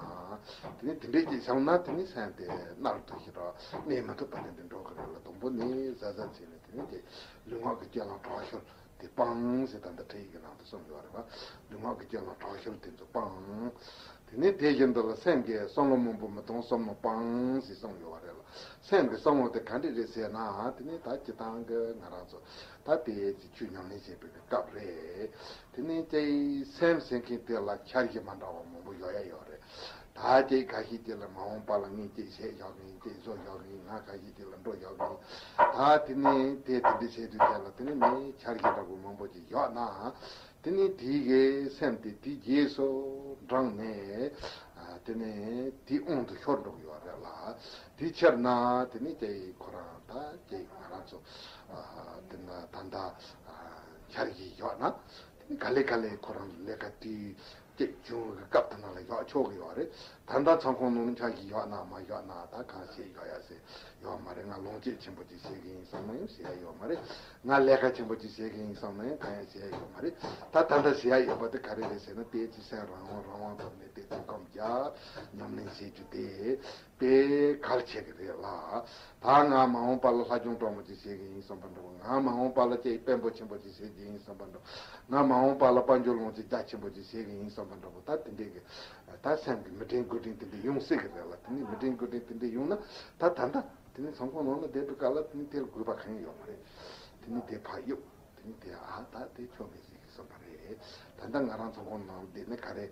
ན། དེ་ནི་དེ་འདྲའི་ཅིག་བྱུང་ན་དེ་ནི་སེམས་དེ་གནད་དུ་ཞིག་ར་གནས་མི་ཐུབ་པ་དེ་འདྲ་འགྲོ་གི་རེད་ལ། དང་པོ་ནི་གཟབ་གཟབ་བྱས་ནས་དེ་ནི་ཀྱེ་ལུས་ངག་གི་སྤྱོད་ལམ་དྲག་ཤུལ་དེ་སྤངས་ཟེར་ད་ལྟ་འགྲེལ་ཡིག་གི་ནང་དུ་གསུངས་ཡོད་རེད་པ། ལུས་ངག་གི་སྤྱོད་ལམ་དྲག་ཤུལ་དེ་ཚོ་སྤངས། དེ་ནས་དེ་བཞིན་དུ་ལ་སེམས་ཀྱི་བསམ་བློ་མང་པོ་མི་གཏོང་། བསམ་བློ་སྤངས་ཞེས་གསུངས་ཡོད་པ་རེད་ལ། སེམས་ཀྱི་བསམ་བློ་དེ་ག་འདྲ་རེད་ཟེར་ན། དེ་ནས་ད་སྤྱིར་བཏང་གི་ང་རང་ཚོ་ད་དེ་ཚེ་ཆོས་ཉམས་ལེན་བྱེད་པའི་སྐབས་རེད། དེ་ནས་ཀྱེ་སེམས་ཟེར་མཁན་དེ་ལ་འཆར་གཞི་མ་འདྲ་བ་མང་པོ་ཡོད་ཡ་ཡོད་རེད། ད་ཅིག་ཁ་ཤས་ཅིག་ལ་མ་འོངས་པ་ལ་ངས་ཅིག་བྱས་བཞག་གི་ཡིན། ཅིག་བཟོ་བཞག་གི་ཡིན། ང་ཁ་ཤས་ཅིག་ལ་འགྲོ་བཞག་གི་ཡིན། ད་དེ་ནས་དེ་དེ་འདྲ་བྱས་དུས་དེ་ལ་དེ་ནས་མི་འཆར་གཞི་འདྲ་པོ་མང་པོ་ཅིག་བཞག་ན། དེ་ནས་དེའི་གི་སེམས་དེ་དེའི་རྗེས་སུ་འབྲངས་ནས། ཨ། དེ་ནས་དེའི་དབང་དུ་ཤོར་འགྲོ་གི་ཡོད་རེད་ལ། དེའི་ཕྱིར་ན་དེ་ནས་ཀྱེ་ཁོ་རང་ད་ཀྱེ་ང་རང་ཚོ། ཨ། དེ་ན་ད་ལྟ། ཨ། འཆར་གཞི་བཞག་ན། དེ་ནས་ག་ལེ་ག་ལེ་ཁོ་རང་ལས་ཀ་དེའི་ཀྱེ་བྱུང་བའི་སྐབས་དེ་ན་ལ་བཞག་ཆོག་གི་ཡོད་རེད། ད་ལྟ་ཚོང་ཁང་ནང་འཆར་གཞི་བཞག་ན་མ་བཞག་ན་ད་གང་བྱེད་བཞག་ཡ་ཟེར་ཡོད་མ་རེད། ང་ལོངས་སྤྱོད་ཆེན་པོ་ཅིག་བྱེད་ཀྱི་ཡིན་བསམ་ན་ཡང་བྱེད་ཡ་ཡོད་མ་རེད། ང་ལས་ཀ་ཆེན་པོ་ཅིག་བྱེད་ཀྱི་ཡིན་བསམ་ན་ཡང་གང་ཡང་བྱེད་ཡ་ཡོད་མ་རེད། ད་ད་ལྟ་བྱེད་ཡ་ཡོད་པ་དེ་ག་རེ་རེད་ཟེར་ན། དེ་ཅི་སེམས་རང་དབང་རང་དབང་ཐོབ་ནས་དེ་ཚོ་སྐམ་རྒྱག་ཉམས་ལེན་བྱེད་རྒྱུ་དེ་དཔེ་གལ་ཆེ་གི་རེད་ལ། ད་ང་མ་འོངས་པ་ལ་ལྷ་ལྗོངས་སྤྲོ་མོ་ཅིག་བྱེད་ཀྱི་ཡིན་བསམ་པ་འདྲ་པོ། ང་མ་འོངས་པ་ལ་ཅིག་དཔོན་པོ་ཆེན་པོ་ཅིག་བྱེད་ཀྱི་ཡིན་བསམ་པ་འདྲ་པོ། ང་མ་འོངས་པ་ལ་དཔལ་འབྱོར་ལོངས་སྤྱོད་རྒྱ་ཆེན་པོ་ཅིག་བྱེད་ཀྱི་ཡིན་བསམ་པ་འདྲ་པོ། ད་དེ་འདྲས་ཀྱི་ད་སེམས་ཀྱི་མི་དྲན་དགུ་དྲན་དེ་འདྲས་ཡོང་སྲིད་ཀྱི་རེད་ལ། དེ་ནས་མི་དྲན་དགུ་དྲན་དེ་འདྲས་ཡོང་ན། ད་ད་ལྟ་དེ་ནས་ཚོང་ཁང་ནང་ལ་བསྡད་པའི་སྐབས་ལ་དེ་ནས་དེ་ལ་དགོས་པ་གང་ཡང་ཡོད་མ་རེད། དེ་ནས་དེ་ཕར་གཡུག་དེ་ནས་དེ་ཨ་ད་དེ་ཆོ་མེད་ཟེར་གྱི་བསམ་པ་རེད། ད་ལྟ་ང་རང་ཚོང་ཁང་ནང་བསྡད་ནས་ག་རེ་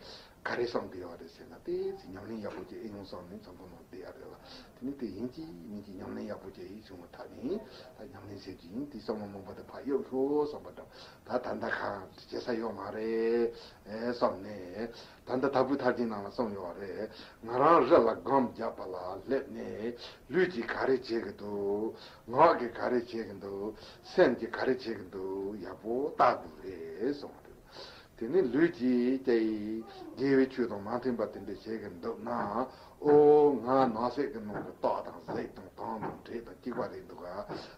ག་རེ་བསམ་གྱི་ཡོད་རེད་ཟེར་ན། དེ་ཚེ་ཉམས་ལེན་ཡག་པོ་ཅིག་ཨེ་ཡོང་བསམ་ནས་ཚོང་ཁང་ནང་བསྡད་ཡ་རེད་ལ། དེ་ནས་དེ་ཡིན་གཅིག་མིན་གཅིག་ཉམས་ལེན་ཡག་པོ་ཅིག་ཨེ་བྱུང་བ་ཐག་ནས། ད་ཉམས་ལེན་བྱེད་རྒྱུ་ཡིན། དེ་བསམ་བློ་རྨོངས་པ་དེ་ཕར་གཡུག་ཤོག་བསམ་པ་འདྲ། ད་ད་ལྟ་གང་བྱེད་ས་ཡོད་མ་རེད་ཨེ་བསམ་ནས། ད་ལྟ་དྭགས་པོའི་ཐར་རྒྱན་ནང་ལ་གསུངས་ཡོད་རེད། ང་རང་རི་ལ་སྒོམ་བརྒྱབ་པ་ལ་སླེབས་ནས། ལུས་ཀྱིས་ག་རེ་བྱེད་ཀྱི་འདུག་ངག་གིས་ག་རེ་བྱེད་ཀྱི་འདུག་སེམས་ཀྱིས་ག་རེ་བྱེད་ཀྱི་འདུག་ཡག་པོ་བལྟ་དགོས་རེད་གསུངས་པ་རེད། དེ་ནི་ལུས་ཀྱིས་ཀྱེ་དགེ་བའི་ཆོས་དང་མ་མཐུན་པ་དེ་འདྲ་བྱེད་ཀྱི་འདུག་ན། ཨོ་ང་ནང་གསེས་ཀྱི་ནང་གི་སྟག་དང་གཟིག་དང་དོམ་དང་དྲེད་དང་གཅིག་པ་རེད་འདུག་ག་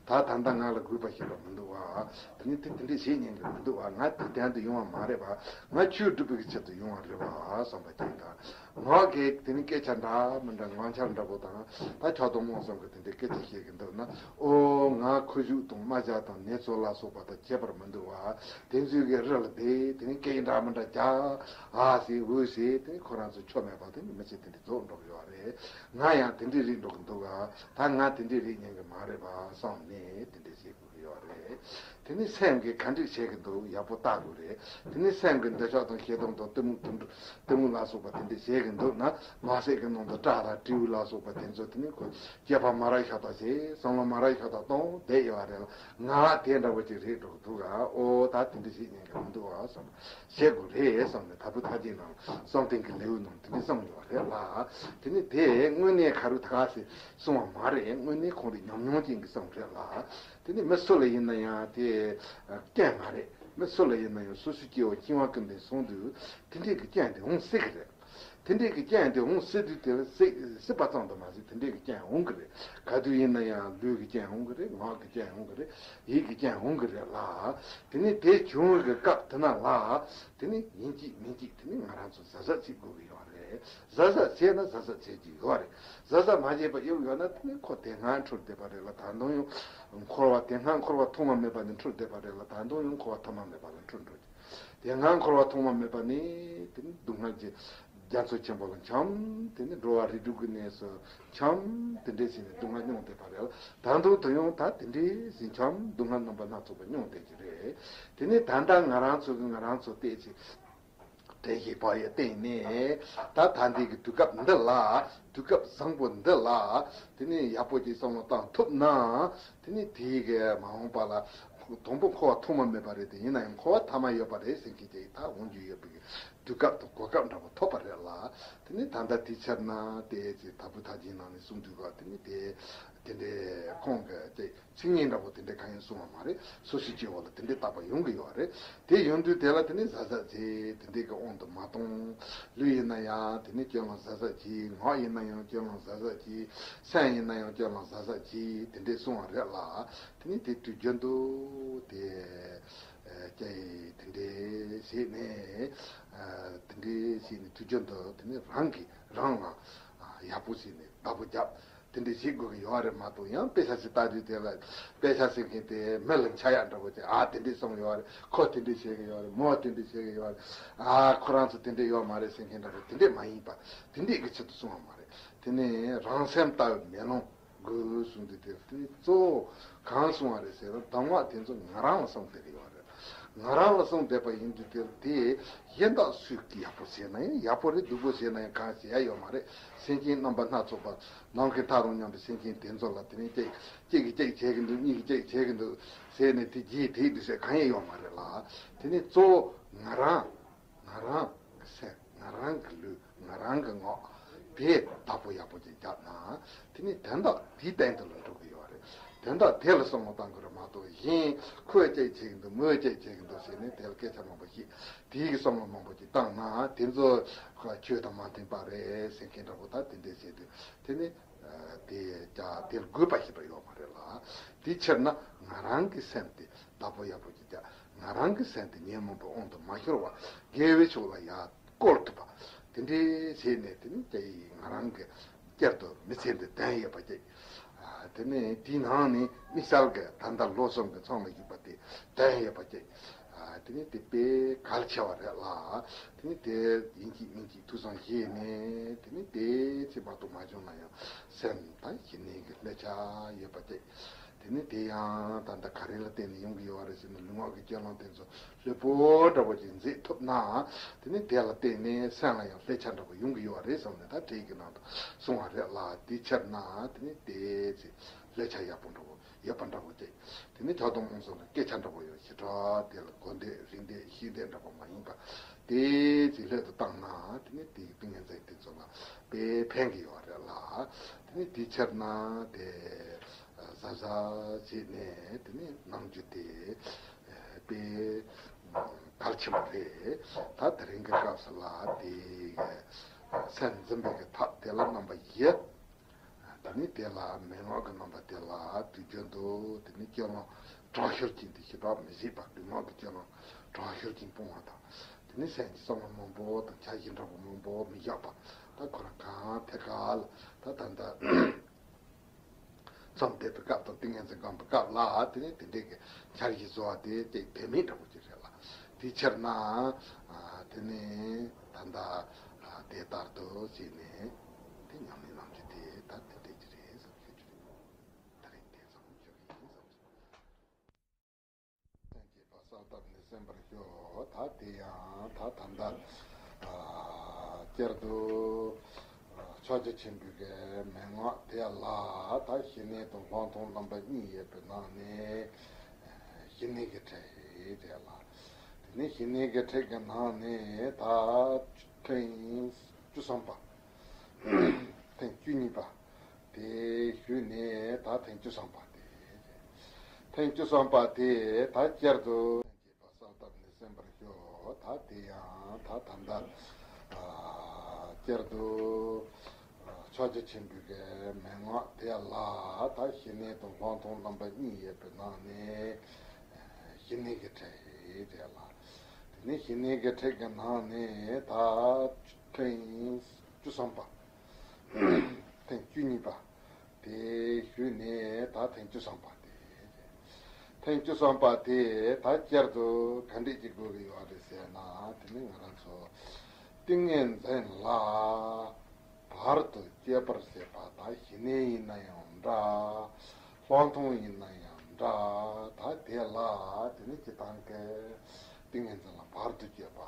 ད་ད་ལྟ་ང་ལ་དགོས་པ་ཞིག་ལ་མི་འདུག་བ། དེ་ནི་དེ་དེ་འདྲ་བྱེད་ཉན་གྱི་མི་འདུག་བ། ང་དེ་དོན་དུ་ཡོང་བ་མ་རེད་བ། ང་ཆོས་སྒྲུབ་པའི་ཆེད་དུ་ཡོང་བ་རེད་བ་བསམ་པ་ཅིག་དང་། ངག་གིས་དེ་ནི་སྐད་ཆ་འདྲ་མི་འདྲ་ངག་འཆལ་འདྲ་པོ་དང་། ད་ཆགས་སྡང་རྨོངས་གསུམ་གྱི་དེ་འདྲའི་སྐད་ཆ་བཤད་ཀྱི་འདུག་ན། ཨོ་ང་ཁུ་བྱུག་དང་རྨ་བྱ་དང་ནེ་ཙོ་ལ་སོགས་པ་དང་ཁྱད་པར་མི་འདུག་བ། དེ་ཚོའི་གི་རི་ལ་བསྡད་དེ་ནི་སྐད་འདྲ་མི་འདྲ་རྒྱག་ཨ་ཟེར་འུ་ཟེར་དེ་ནི་ཁོ་རང་ཚོ་ཆོ་མེད་པ་དེ་ནི་མི་ཚེ་དེ་འདྲ་རྫོགས་འགྲོ་གི་ཡོད་རེད། ང་ཡང་དེ་འདྲའི་རིགས་འགྲོ་གི་འདུག་ག་ད་ང་དེ་འདྲའི་རིགས་ཉན་གི་མ་རེད་པ་བསམ་ནས་དེ་འདྲ་བྱེད་དགོས་ཀྱི་ཡོད་རེད། དེ་ནི་སེམས་ཀྱིས་ག་འདྲས་བྱེད་ཀྱི་འདུག་ཡག་པོ་བལྟ་དགོས་རེད། དེ་ནི་སེམས་ཀྱི་འདོད་ཆགས་དང་ཞེ་སྡང་དང་གཏི་མུག་དུད་འགྲོ་གཏི་མུག་ལ་སོགས་པ་དེ་འདྲས་བྱེད་ཀྱི་འདུག་ན། ནང་གསེས་ཀྱི་ནང་དུ་སྐྲ་དང་སྤྲེའུ་ལ་སོགས་པ་དེ་ཚོ་དེ་ནི་ཁོ་སྐྱེས་པ་མ་རབས་ཤ་སྟག་བྱས། བསམ་བློ་མ་རབས་ཤ་སྟག་གཏོང་བསྡད་ཡོད་རེད་ལ། ང་དེ་འདྲ་བོ་ཅིག་རེད་འགྲོ་གི་འདུག་ག་ཨོ་ད་དེ་འདྲས་བྱེད་ཉན་གི་མི་འདུག་བ་བསམ། བྱེད་དགོས་རེད་བསམ་ནས་དྭགས་པོའི་ཐར་རྒྱན་ནང་བསམ་གཏན་གྱི་ལེའུ་ནང་དེ་འདྲས་གསུངས་ཡོད་རེད་ལ། དེ་ནི་དེ་དངོས་གནས་ཁ་རུ་ཐག་ཟེར་གསུངས་པ་མ་རེད། དངོས་གནས་ཁོང་རང་ཉམས་མྱོང་ཅན་གྱིས་གསུངས་རེད་ལ། དེ་ནི་མི་སུ་ལ་ཡིན་ན་ཡང་དེ་རྐྱེན་མ་རེད། མི་སུ་ལ་ཡིན་ན་ཡང་སོ་སོའི་སྐྱེ་བོ་འཆིང་བ་ཀུན་ལྡན་སོང་དུས་དེ་འདྲས་ཀྱི་རྐྱེན་དེ་འོང་སྲིད་ཀྱི་རེད། དེ་འདྲས་ཀྱི་རྐྱེན་དེ་འོང་སྲིད་དུས་དེ་ལ་སྲིད་སྲིད་པ་ཙམ་དུ་མ་ཟད་དེ་འདྲས་ཀྱི་རྐྱེན་འོང་གི་རེད། ག་དུས་ཡིན་ན་ཡང་ལུས་ཀྱི་རྐྱེན་འོང་གི་རེད། ངག་གི་རྐྱེན་འོང་གི་རེད། ཡིད་ཀྱི་རྐྱེན་འོང་གི་རེད་ལ། དེ་ནི་དེ་བྱུང་བའི་གི་སྐབས་དེ་ན་ལ། དེ་ནི་ཡིན་གཅིག་མིན་གཅིག་དེ་ནི་ང་རང་ཚོ་གཟབ་གཟབ་བྱེད་དགོས་ཀྱི་ཡོད་རེད། གཟབ་གཟབ་བྱས་ན་གཟབ་གཟབ་བྱེད་ཀྱི་ཡོད་རེད། གཟབ་གཟབ་མ་བྱས་པ་གཡུག་ཡོད་ན་དེ་ནི་ཁོ་དེ་སྔ་འཁྲུལ་བསྡད་པ་རེད་ལ། ད་དུང་ཡང་འཁོར་བ་དེ་སྔ་འཁོར་བ་ཐོག་མ་མེད་པ་ནས་འཁྲུལ་བསྡད་པ་རེད་ལ། ད་དུང་ཡང་འཁོར་བ་ཐོག་མ་མེད་པ་ལ་འཁྲུལ་འགྲོ་གི། དེ་སྔ་འཁོར་བ་ཐོག་མ་མེད་པ་ནས་དེ་ནི་སྡུག་བསྔལ་གྱི་རྒྱ་མཚོ་ཆེན་པོ་ལ་འཁྱམས། དེ་ནི་འགྲོ་བ་རིགས་དྲུག་གི་གནས་སུ་འཁྱམས། དེ་འདྲས་བྱས་ནས་སྡུག་བསྔལ་མྱོང་བསྡད་པ་རེད་ལ། ད་དུང་དུ་ཡང་ད་དེ་འདྲས་བྱས་འཁྱམས་སྡུག་བསྔལ་རྣམ་པ་སྣ་ཚོགས་པ་མྱོང་བསྡད་ཀྱི་རེད། དེ་ནི་ད་ལྟ་ང་རང་ཚོ་གི་ང་རང་ཚོ་བལྟས་ཚེ། དྲན་ཤེས་བག་ཡོད་བསྟེན་ནས། ད་ད་ལྟའི་གི་དུས་སྐབས་འདི་ལ། དུས་སྐབས་བཟང་པོ་འདི་ལ། དེ་ནས་ཡག་པོ་ཅིག་བསམ་བློ་བཏང་ཐུབ་ན། དེ་ནས་དེའི་གི་མ་འོངས་པ་ལ། དང་པོ་འཁོར་བ་ཐོག་མ་མེད་པ་རེད་དེ། ཡིན་ན་ཡང་འཁོར་བ་ཐ་མ་ཡོད་པ་རེད་ཟེར་མཁན་ཅིག་ད་འོང་རྒྱུ་ཡོད་པའི་དུས་སྐབས་དང་གོ་སྐབས་འདྲ་པོ་ཐོབ་པ་རེད་ལ། དེ་ནས་ད་ལྟ་དེའི་ཕྱིར་ན་དེ་ཅིག་དྭགས་པོའི་ཐར་རྒྱན་ནང་ནས་གསུངས་དུས་ག་དེ་ནས་དེ། དེ་འདྲའི་ཁོང་གི་ཅིག་མཚན་ཉིད་འདྲ་པོ་དེ་འདྲའི་གང་ཡང་གསུངས་པ་མ་རེད། སོ་སོའི་སྐྱེ་བོ་ལ་དེ་འདྲའི་བརྟག་པ་ཡོང་གི་ཡོད་རེད། དེ་ཡོང་དུས་དེ་ལ་དེ་ནི་གཟབ་གཟབ་བྱེད། དེ་འདྲའི་གི་དབང་དུ་མ་གཏོང་། ལུས་ཡིན་ན་ཡང་དེ་ནི་སྤྱོད་ལམ་གཟབ་གཟབ་བྱེད། ངག་ཡིན་ན་ཡང་སྤྱོད་ལམ་གཟབ་གཟབ་བྱེད། སེམས་ཡིན་ན་ཡང་སྤྱོད་ལམ་གཟབ་གཟབ་བྱེད། དེ་འདྲའི་གསུངས་པ་རེད་ལ། དེ་ནི་དེ་དུས་རྒྱུན་དུ་དེ་ཨ་ཀྱེ་དེ་འདྲའི་བྱས་ནས། ཨ་དེ་འདྲའི་བྱས་ནས་དུས་རྒྱུན་དུ་དེ་ནི་རང་གིས་རང་ལ་ཨ་ཡག་པོ་བྱས་ནས་བདག་པོ་རྒྱབ། དེ་འདྲས་བྱེད་དགོས་ཀྱི་ཡོད་རེད་མ་གཏོགས། ཡང་དཔེ་ཆ་ཞིག་ལྟ་དུས་དེ་ལ་དཔེ་ཆ་ཟེར་མཁན་དེ་མི་ལ་འཆར་ཡག་འདྲ་པོ་ཅིག་ཨ་དེ་འདྲས་གསུངས་ཡོད་རེད། ཁོ་དེ་འདྲས་བྱེད་ཀྱི་ཡོད་རེད། མོ་དེ་འདྲས་བྱེད་ཀྱི་ཡོད་རེད། ཨ་ཁོ་རང་ཚོ་དེ་འདྲས་ཡོད་མ་རེད་ཟེར་མཁན་འདྲ་པོ་དེ་འདྲས་མ་ཡིན་པ། དེ་འདྲས་ཀྱི་ཆེད་དུ་གསུངས་པ་མ་རེད། དེ་ནས་རང་སེམས་ལྟ་བའི་མེ་ལོང་དགོས་གསུངས་དུས་དེ་དེ་གཙོ་བོ་གང་གསུངས་པ་རེད་ཟེར་ན། གདམས་ངག་དེ་ཚོ་ང་རང་ལ་གསུངས་བསྡད་ཀྱི་ཡོད་རེད། ང་རང་ལ་གསུངས་བསྡད་པ་ཡིན་དུས་དེ་དེ་གཞན་དག་སུས་ཡག་པོ་བྱས་ན་ཡང་ཡག་པོ་རེད། སྡུག་པོ་བྱས་ན་ཡང་གང་བྱེད་ཡ་ཡོད་མ་རེད། སེམས་ཅན་རྣམ་པ་སྣ་ཚོགས་པ་ནམ་མཁའི་མཐའ་རུ་མཉམ་པའི་སེམས་ཅན་དེ་ཚོ་ལ་དེ་ནས་གཅིག་གཅིག་གིས་གཅིག་བྱེད་ཀྱི་འདུག་གཉིས་ཀྱིས་གཅིག་བྱེད་ཀྱི་འདུག་ཟེར་ནས་དེ་རྗེས་དེད་འདུག་ཟེར་གང་ཡང་ཡོད་མ་རེད་ལ། དེ་ནས་གཙོ་བོ་ང་རང་ང་རང་གི་སེམས། ང་རང་གི་ལུས། ང་རང་གི་ངག་དེ་བདག་པོ་ཡག་པོ་ཅིག་བརྒྱབ་ན། དེ་ནི་དོན་དག་དེའི་སྟེང་དུ་ལ་འགྲོ་གི་ཡོད་རེད། དོན་དག་དེ་ལ་བསམ་བློ་གཏང་དགོས་རེད་མ་གཏོགས། གཞན་ཁོས་ཅིག་བྱེད་ཀྱི་འདུག་མོས་ཅིག་བྱེད་ཀྱི་འདུག་ཟེར་ནས་དེ་ལ་སྐད་ཆ་མང་པོ་ཞིག་དེའི་གི་བསམ་བློ་མང་པོ་ཅིག་བཏང་ན། དེ་ཚོ་ཆོས་དང་མ་མཐུན་པ་རེད་ཟེར་མཁན་འདྲ་པོ། ད་དེ་འདྲས་བྱས་དུས་དེ་ནི་དེ་ཀྱང་དེ་ལ་དགོས་པ་ཞིག་འདྲ་ཡོད་མ་རེད་ལ། དེའི་ཕྱིར་ན་ང་རང་གི་སེམས་དེ་བདག་པོ་ཡག་པོ་ཅིག་བརྒྱབ། ང་རང་གི་སེམས་དེ་ཉོན་མོངས་པའི་དབང་དུ་མ་ཤོར་བར་དགེ་བའི་ཕྱོགས་ལ་ཡར་བཀོལ་ཐུབ་པ། དེ་འདྲའི་བྱས་ནས་དེ་ནི་ཀྱེ་ང་རང་གི་བསྐྱར་དུ་མི་ཚེ་འདི་དོན་ཡོད་པ་ཅིག་ཨ། དེ་ནས་དེའི་ནང་ནས་དམིགས་བསལ་གྱི་ད་ལྟ་ལོ་གསུམ་གྱི་ཚང་ལ་བཞུགས་པ་དེ་དོན་ཡོད་པ་ཅིག་ཨ། དེ་ནི་དེ་དཔེ་གལ་ཆེ་བ་རེད་ལ། དེ་ནི་དེ་ཡིན་གཅིག་མིན་གཅིག་ཐུགས་བསམ་བཞེས་ནས། དེ་ནི་དེ་ཚེ་མ་གཏོགས་མ་བྱུང་ན་ཡང་སེམས་དང་ཞི་གནས་ཀྱི་བསླབ་བྱ་ཡོད་པ་ཅིག་དེ་ནི་དེ་ཡང་ད་ལྟ་ག་རེ་ལ་བརྟེན་ནས་ཡོང་གི་ཡོད་རེད་ཟེར་ན། ལུས་ངག་གི་སྤྱོད་ལམ་དེ་ཚོ་ལྷོད་པོ་འདྲ་པོ་ཅིག་མཛད་ཐུབ་ན། དེ་ནི་དེ་ལ་བརྟེན་ནས་སེམས་ལ་ཡང་བསླབ་བྱ་འདྲ་པོ་ཡོང་གི་ཡོད་རེད་བསམ་ནས། ད་བྲིས་ཀྱི་ནང་དུ་གསུངས་པ་རེད་ལ། དེ་ཕྱིར་ན་དེ་ནི་དེ་ཚེ་བསླབ་བྱ་ཡག་པོ་འདྲ་པོ་ཡོད་པ་འདྲ་པོ་ཅིག་དེ་ནི་ཆགས་སྡང་རྨོངས་གསུམ་ལ་སྐད་ཆ་འདྲ་པོ་ཡང་ཞེ་དྲག་དེ་ལ་གོ་འདོད་རིག་འདོད་ཤེས་འདོད་འདྲ་པོ་མ་ཡིན་པ། དེ་ཚེ་ལྷོད་དུ་བཏང་ན་དེ་ནི་དེ་ཏིང་ངེ་འཛིན་དེ་ཚོ་ལ་དཔེ་ཕན་གྱི་ཡོད་རེད་ལ། དེ་ནི་དེ་ཕྱིར་ན་དེ་གཟབ་གཟབ་བྱས་ནས་དེ་ནི་གནང་རྒྱུ་དེ་དཔེ་གལ་ཆེན་པོ་རེད། ད་དེ་རིང་གི་སྐབས་སུ་ལ་དེ་སེམས་འཛིན་པའི་གི་ཐབས་དེ་ལ་རྣམ་པ་བཞི། དེ་ནི་དེ་ལ་མན་ངག་གི་རྣམ་པ་དེ་ལ་དུས་རྒྱུན་དུ་དེ་ནི་སྤྱོད་ལམ་དྲག་ཤུལ་ཅན་དེ་ཞེ་དྲག་མི་བྱེད་པ། ལུས་ངག་གི་སྤྱོད་ལམ་དྲག་ཤུལ་ཅན་སྤོང་བ་དང་། དེ་ནི་སེམས་ཀྱི་བསམ་བློ་མང་པོ་དང་འཆར་གཞི་འདྲ་པོ་མང་པོ་མི་བཞག་པ། ད་ཁོ་རང་གང་ཐད་ཀ་ལ་ད་ད་ལྟ་མཚམས་འདས་པའི་སྐབས་དང་ཏིང་ངེ་འཛིན་སྒོམ་པའི་སྐབས་ལ་དེ་ནི་དེ་འདྲའི་གི་འཆར་གཞི་བཟོ་བ་དེ་ཅིག་དོན་མེད་འདྲ་པོ་ཅིག་རེད་ལ། དེའི་ཕྱིར་ན་དེ་ནི་ད་ལྟ་དེ་ལྟར་དུ་བྱས་ནས་དེ་ཉམས་ལེན་གནང་རྒྱུ་དེ་ད་དེ་འདྲ་ཅིག་རེད་བསམ་ཞུ་རྒྱུ་རེད། ད་རེས་དེ་ཙམ་ཞུ་གི་ཡིན་བསམ། ཐེངས་གཅིག་པ་གསལ་བཏབ་ནས་གསན་པར་ཞུ། ད་དེ་ཡང་ད་ད་ལྟ་བསྐྱར་དུ་ཕྱག་རྒྱ་ཆེན་པོའི་གི་མན་ངག་དེ་ལ་ད་ཞི་གནས་དང་ལྷག་མཐོང་རྣམ་པ་གཉིས་ཡོད་པའི་ནང་ནས་ཞི་གནས་ཀྱི་ཕྲད་རེད་ལ། དེ་ནས་ཞི་གནས་ཀྱི་ཕྲད་ཀྱི་ནང་ནས་ད་ཐེངས་བཅུ་ཐམ་པ། ཐེངས་བཅུ་གཉིས་པ་དེ་ཞུས་ནས་ད་ཐེངས་བཅུ་ཐམ་པ་དེ། ཐེངས་བཅུ་ཐམ་པ་དེ་ད་བསྐྱར་དུ་གསལ་བཏབ་ནས་གསན་པར་ཞུ། ད་དེ་ཡང་ད་ད་ལྟ་བསྐྱར་དུ་ཕྱག་རྒྱ་ཆེན་པོའི་གི་མན་ངག་དེ་ལ་ད་ཞི་གནས་དང་ལྷག་མཐོང་རྣམ་པ་གཉིས་ཡོད་པའི་ནང་ནས་ཞི་གནས་ཀྱི་ཕྲད་རེད་ལ། དེ་ནས་ཞི་གནས་ཀྱི་ཕྲད་ཀྱི་ནང་ནས་ད་ཐེངས་བཅུ་ཐམ་པ། ཐེངས་བཅུ་གཉིས་པ་དེ་ཞུས་ནས་ད་ཐེངས་བཅུ་ཐམ་པ་དེ། ཐེངས་བཅུ་ཐམ་པ་དེ་ད་བསྐྱར་དུ་ག་འདྲས་ཅིག་དགོས་ཀྱི་ཡོད་རེད་ཟེར་ན། དེ་ནི་ང་རང་ཚོ་ཏིང་ངེ་འཛིན་ལ་བར་དུ་གཅོད་པར་བྱེད་པ་དང་། ཞི་གནས་ཡིན་ན་ཡང་འདྲ། ལྷག་མཐོང་ཡིན་ན་ཡང་འདྲ། ད་དེ་ལ་དེ་ནི་སྤྱིར་བཏང་གི་ཏིང་ངེ་འཛིན་ལ་བར་དུ་གཅོད་པ་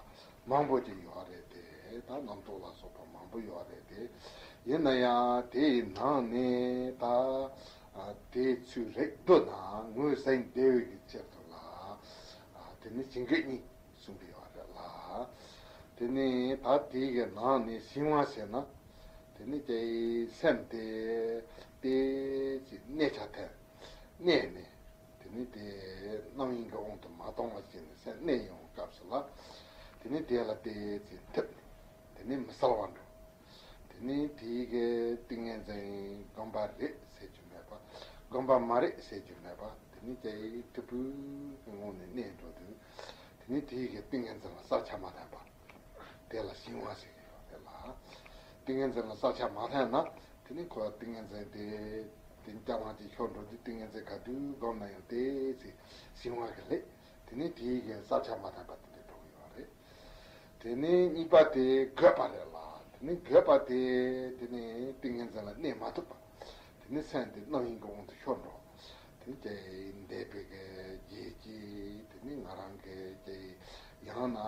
མང་པོ་ཅིག་ཡོད་རེད་དེ། ད་རྣམ་རྟོག་ལ་སོགས་པ་མང་པོ་ཡོད་རེད་དེ། ཡིན་ན་ཡང་དེའི་ནང་ནས་ད་དེའི་ཚུལ་རིགས་བསྡུ་ན་ངོས་ཟིན་བདེ་བའི་གི་ཕྱིར་དུ་ལ། དེ་ནི་བྱིང་རྒོད་གཉིས་གསུངས་པ་ཡོད་རེད་ལ། དེ་ནི་ད་དེའི་གི་ནང་ནས་གཞན་དབང་ཟེར་ན། དེ་ནི་ཀྱེ་སེམས་དེ་དེ་ཅིག་གནས་ཆ་ཐོན། གནས་ནས་དེ་ནི་དེ་རྣམ་གཡེང་གི་དབང་དུ་མ་གཏོང་བ་བྱས་ནས་སེམས་གནས་ཡོང་བའི་སྐབས་སུ་ལ། དེ་ནི་དེ་ལ་དེ་ཅིག་འཐིབས་ནས་དེ་ནི་མི་གསལ་བར་འགྲོ། དེ་ནི་དེའི་གི་ཏིང་ངེ་འཛིན་སྒོམ་པ་རེད་ཟེར་རྒྱུ་མེད་པ། སྒོམ་པ་མ་རེད་ཟེར་རྒྱུ་མེད་པ། དེ་ནི་ཀྱེ་འཐིབས་པོའི་གི་ངང་ནས་གནས་འགྲོ་དུས། དེ་ནི་དེའི་གི་ཏིང་ངེ་འཛིན་ལ་བསལ་བྱ་མ་ཐོན་པ། དེ་ལ་གཞན་དབང་ཟེར་གྱི་ཡོད་རེད་ལ། ཏིང་ངེ་འཛིན་ལ་བསལ་བྱ་མ་ཐོན་ན། དེ་ནི་ཁོ་ཏིང་ངེ་འཛིན་དེ་དེ་རྐྱང་དབང་ཅིག་ཤོར་འགྲོ་དུས། ཏིང་ངེ་འཛིན་ག་དུས་སྒོམ་ན་ཡང་དེ་ཚེ་གཞན་དབང་གི་ལས། དེ་ནི་དེའི་གི་བསལ་བྱ་མ་ཐོན་པ་དེ་འདྲ་འགྲོ་གི་ཡོད་རེད། དེ་ནི་གཉིས་པ་དེ་རྒོད་པ་རེད་ལ། དེ་ནི་རྒོད་པ་དེ་དེ་ནི་ཏིང་ངེ་འཛིན་ལ་གནས་མ་ཐུབ་པ། དེ་ནི་སེམས་དེ་རྣམ་གཡེང་གི་དབང་དུ་ཤོར་འགྲོ། དེ་ནི་ཀྱེ་འདས་པའི་གི་རྒྱལ་གཅེས། དེ་ནི་ང་རང་གི་ ཡང་ན་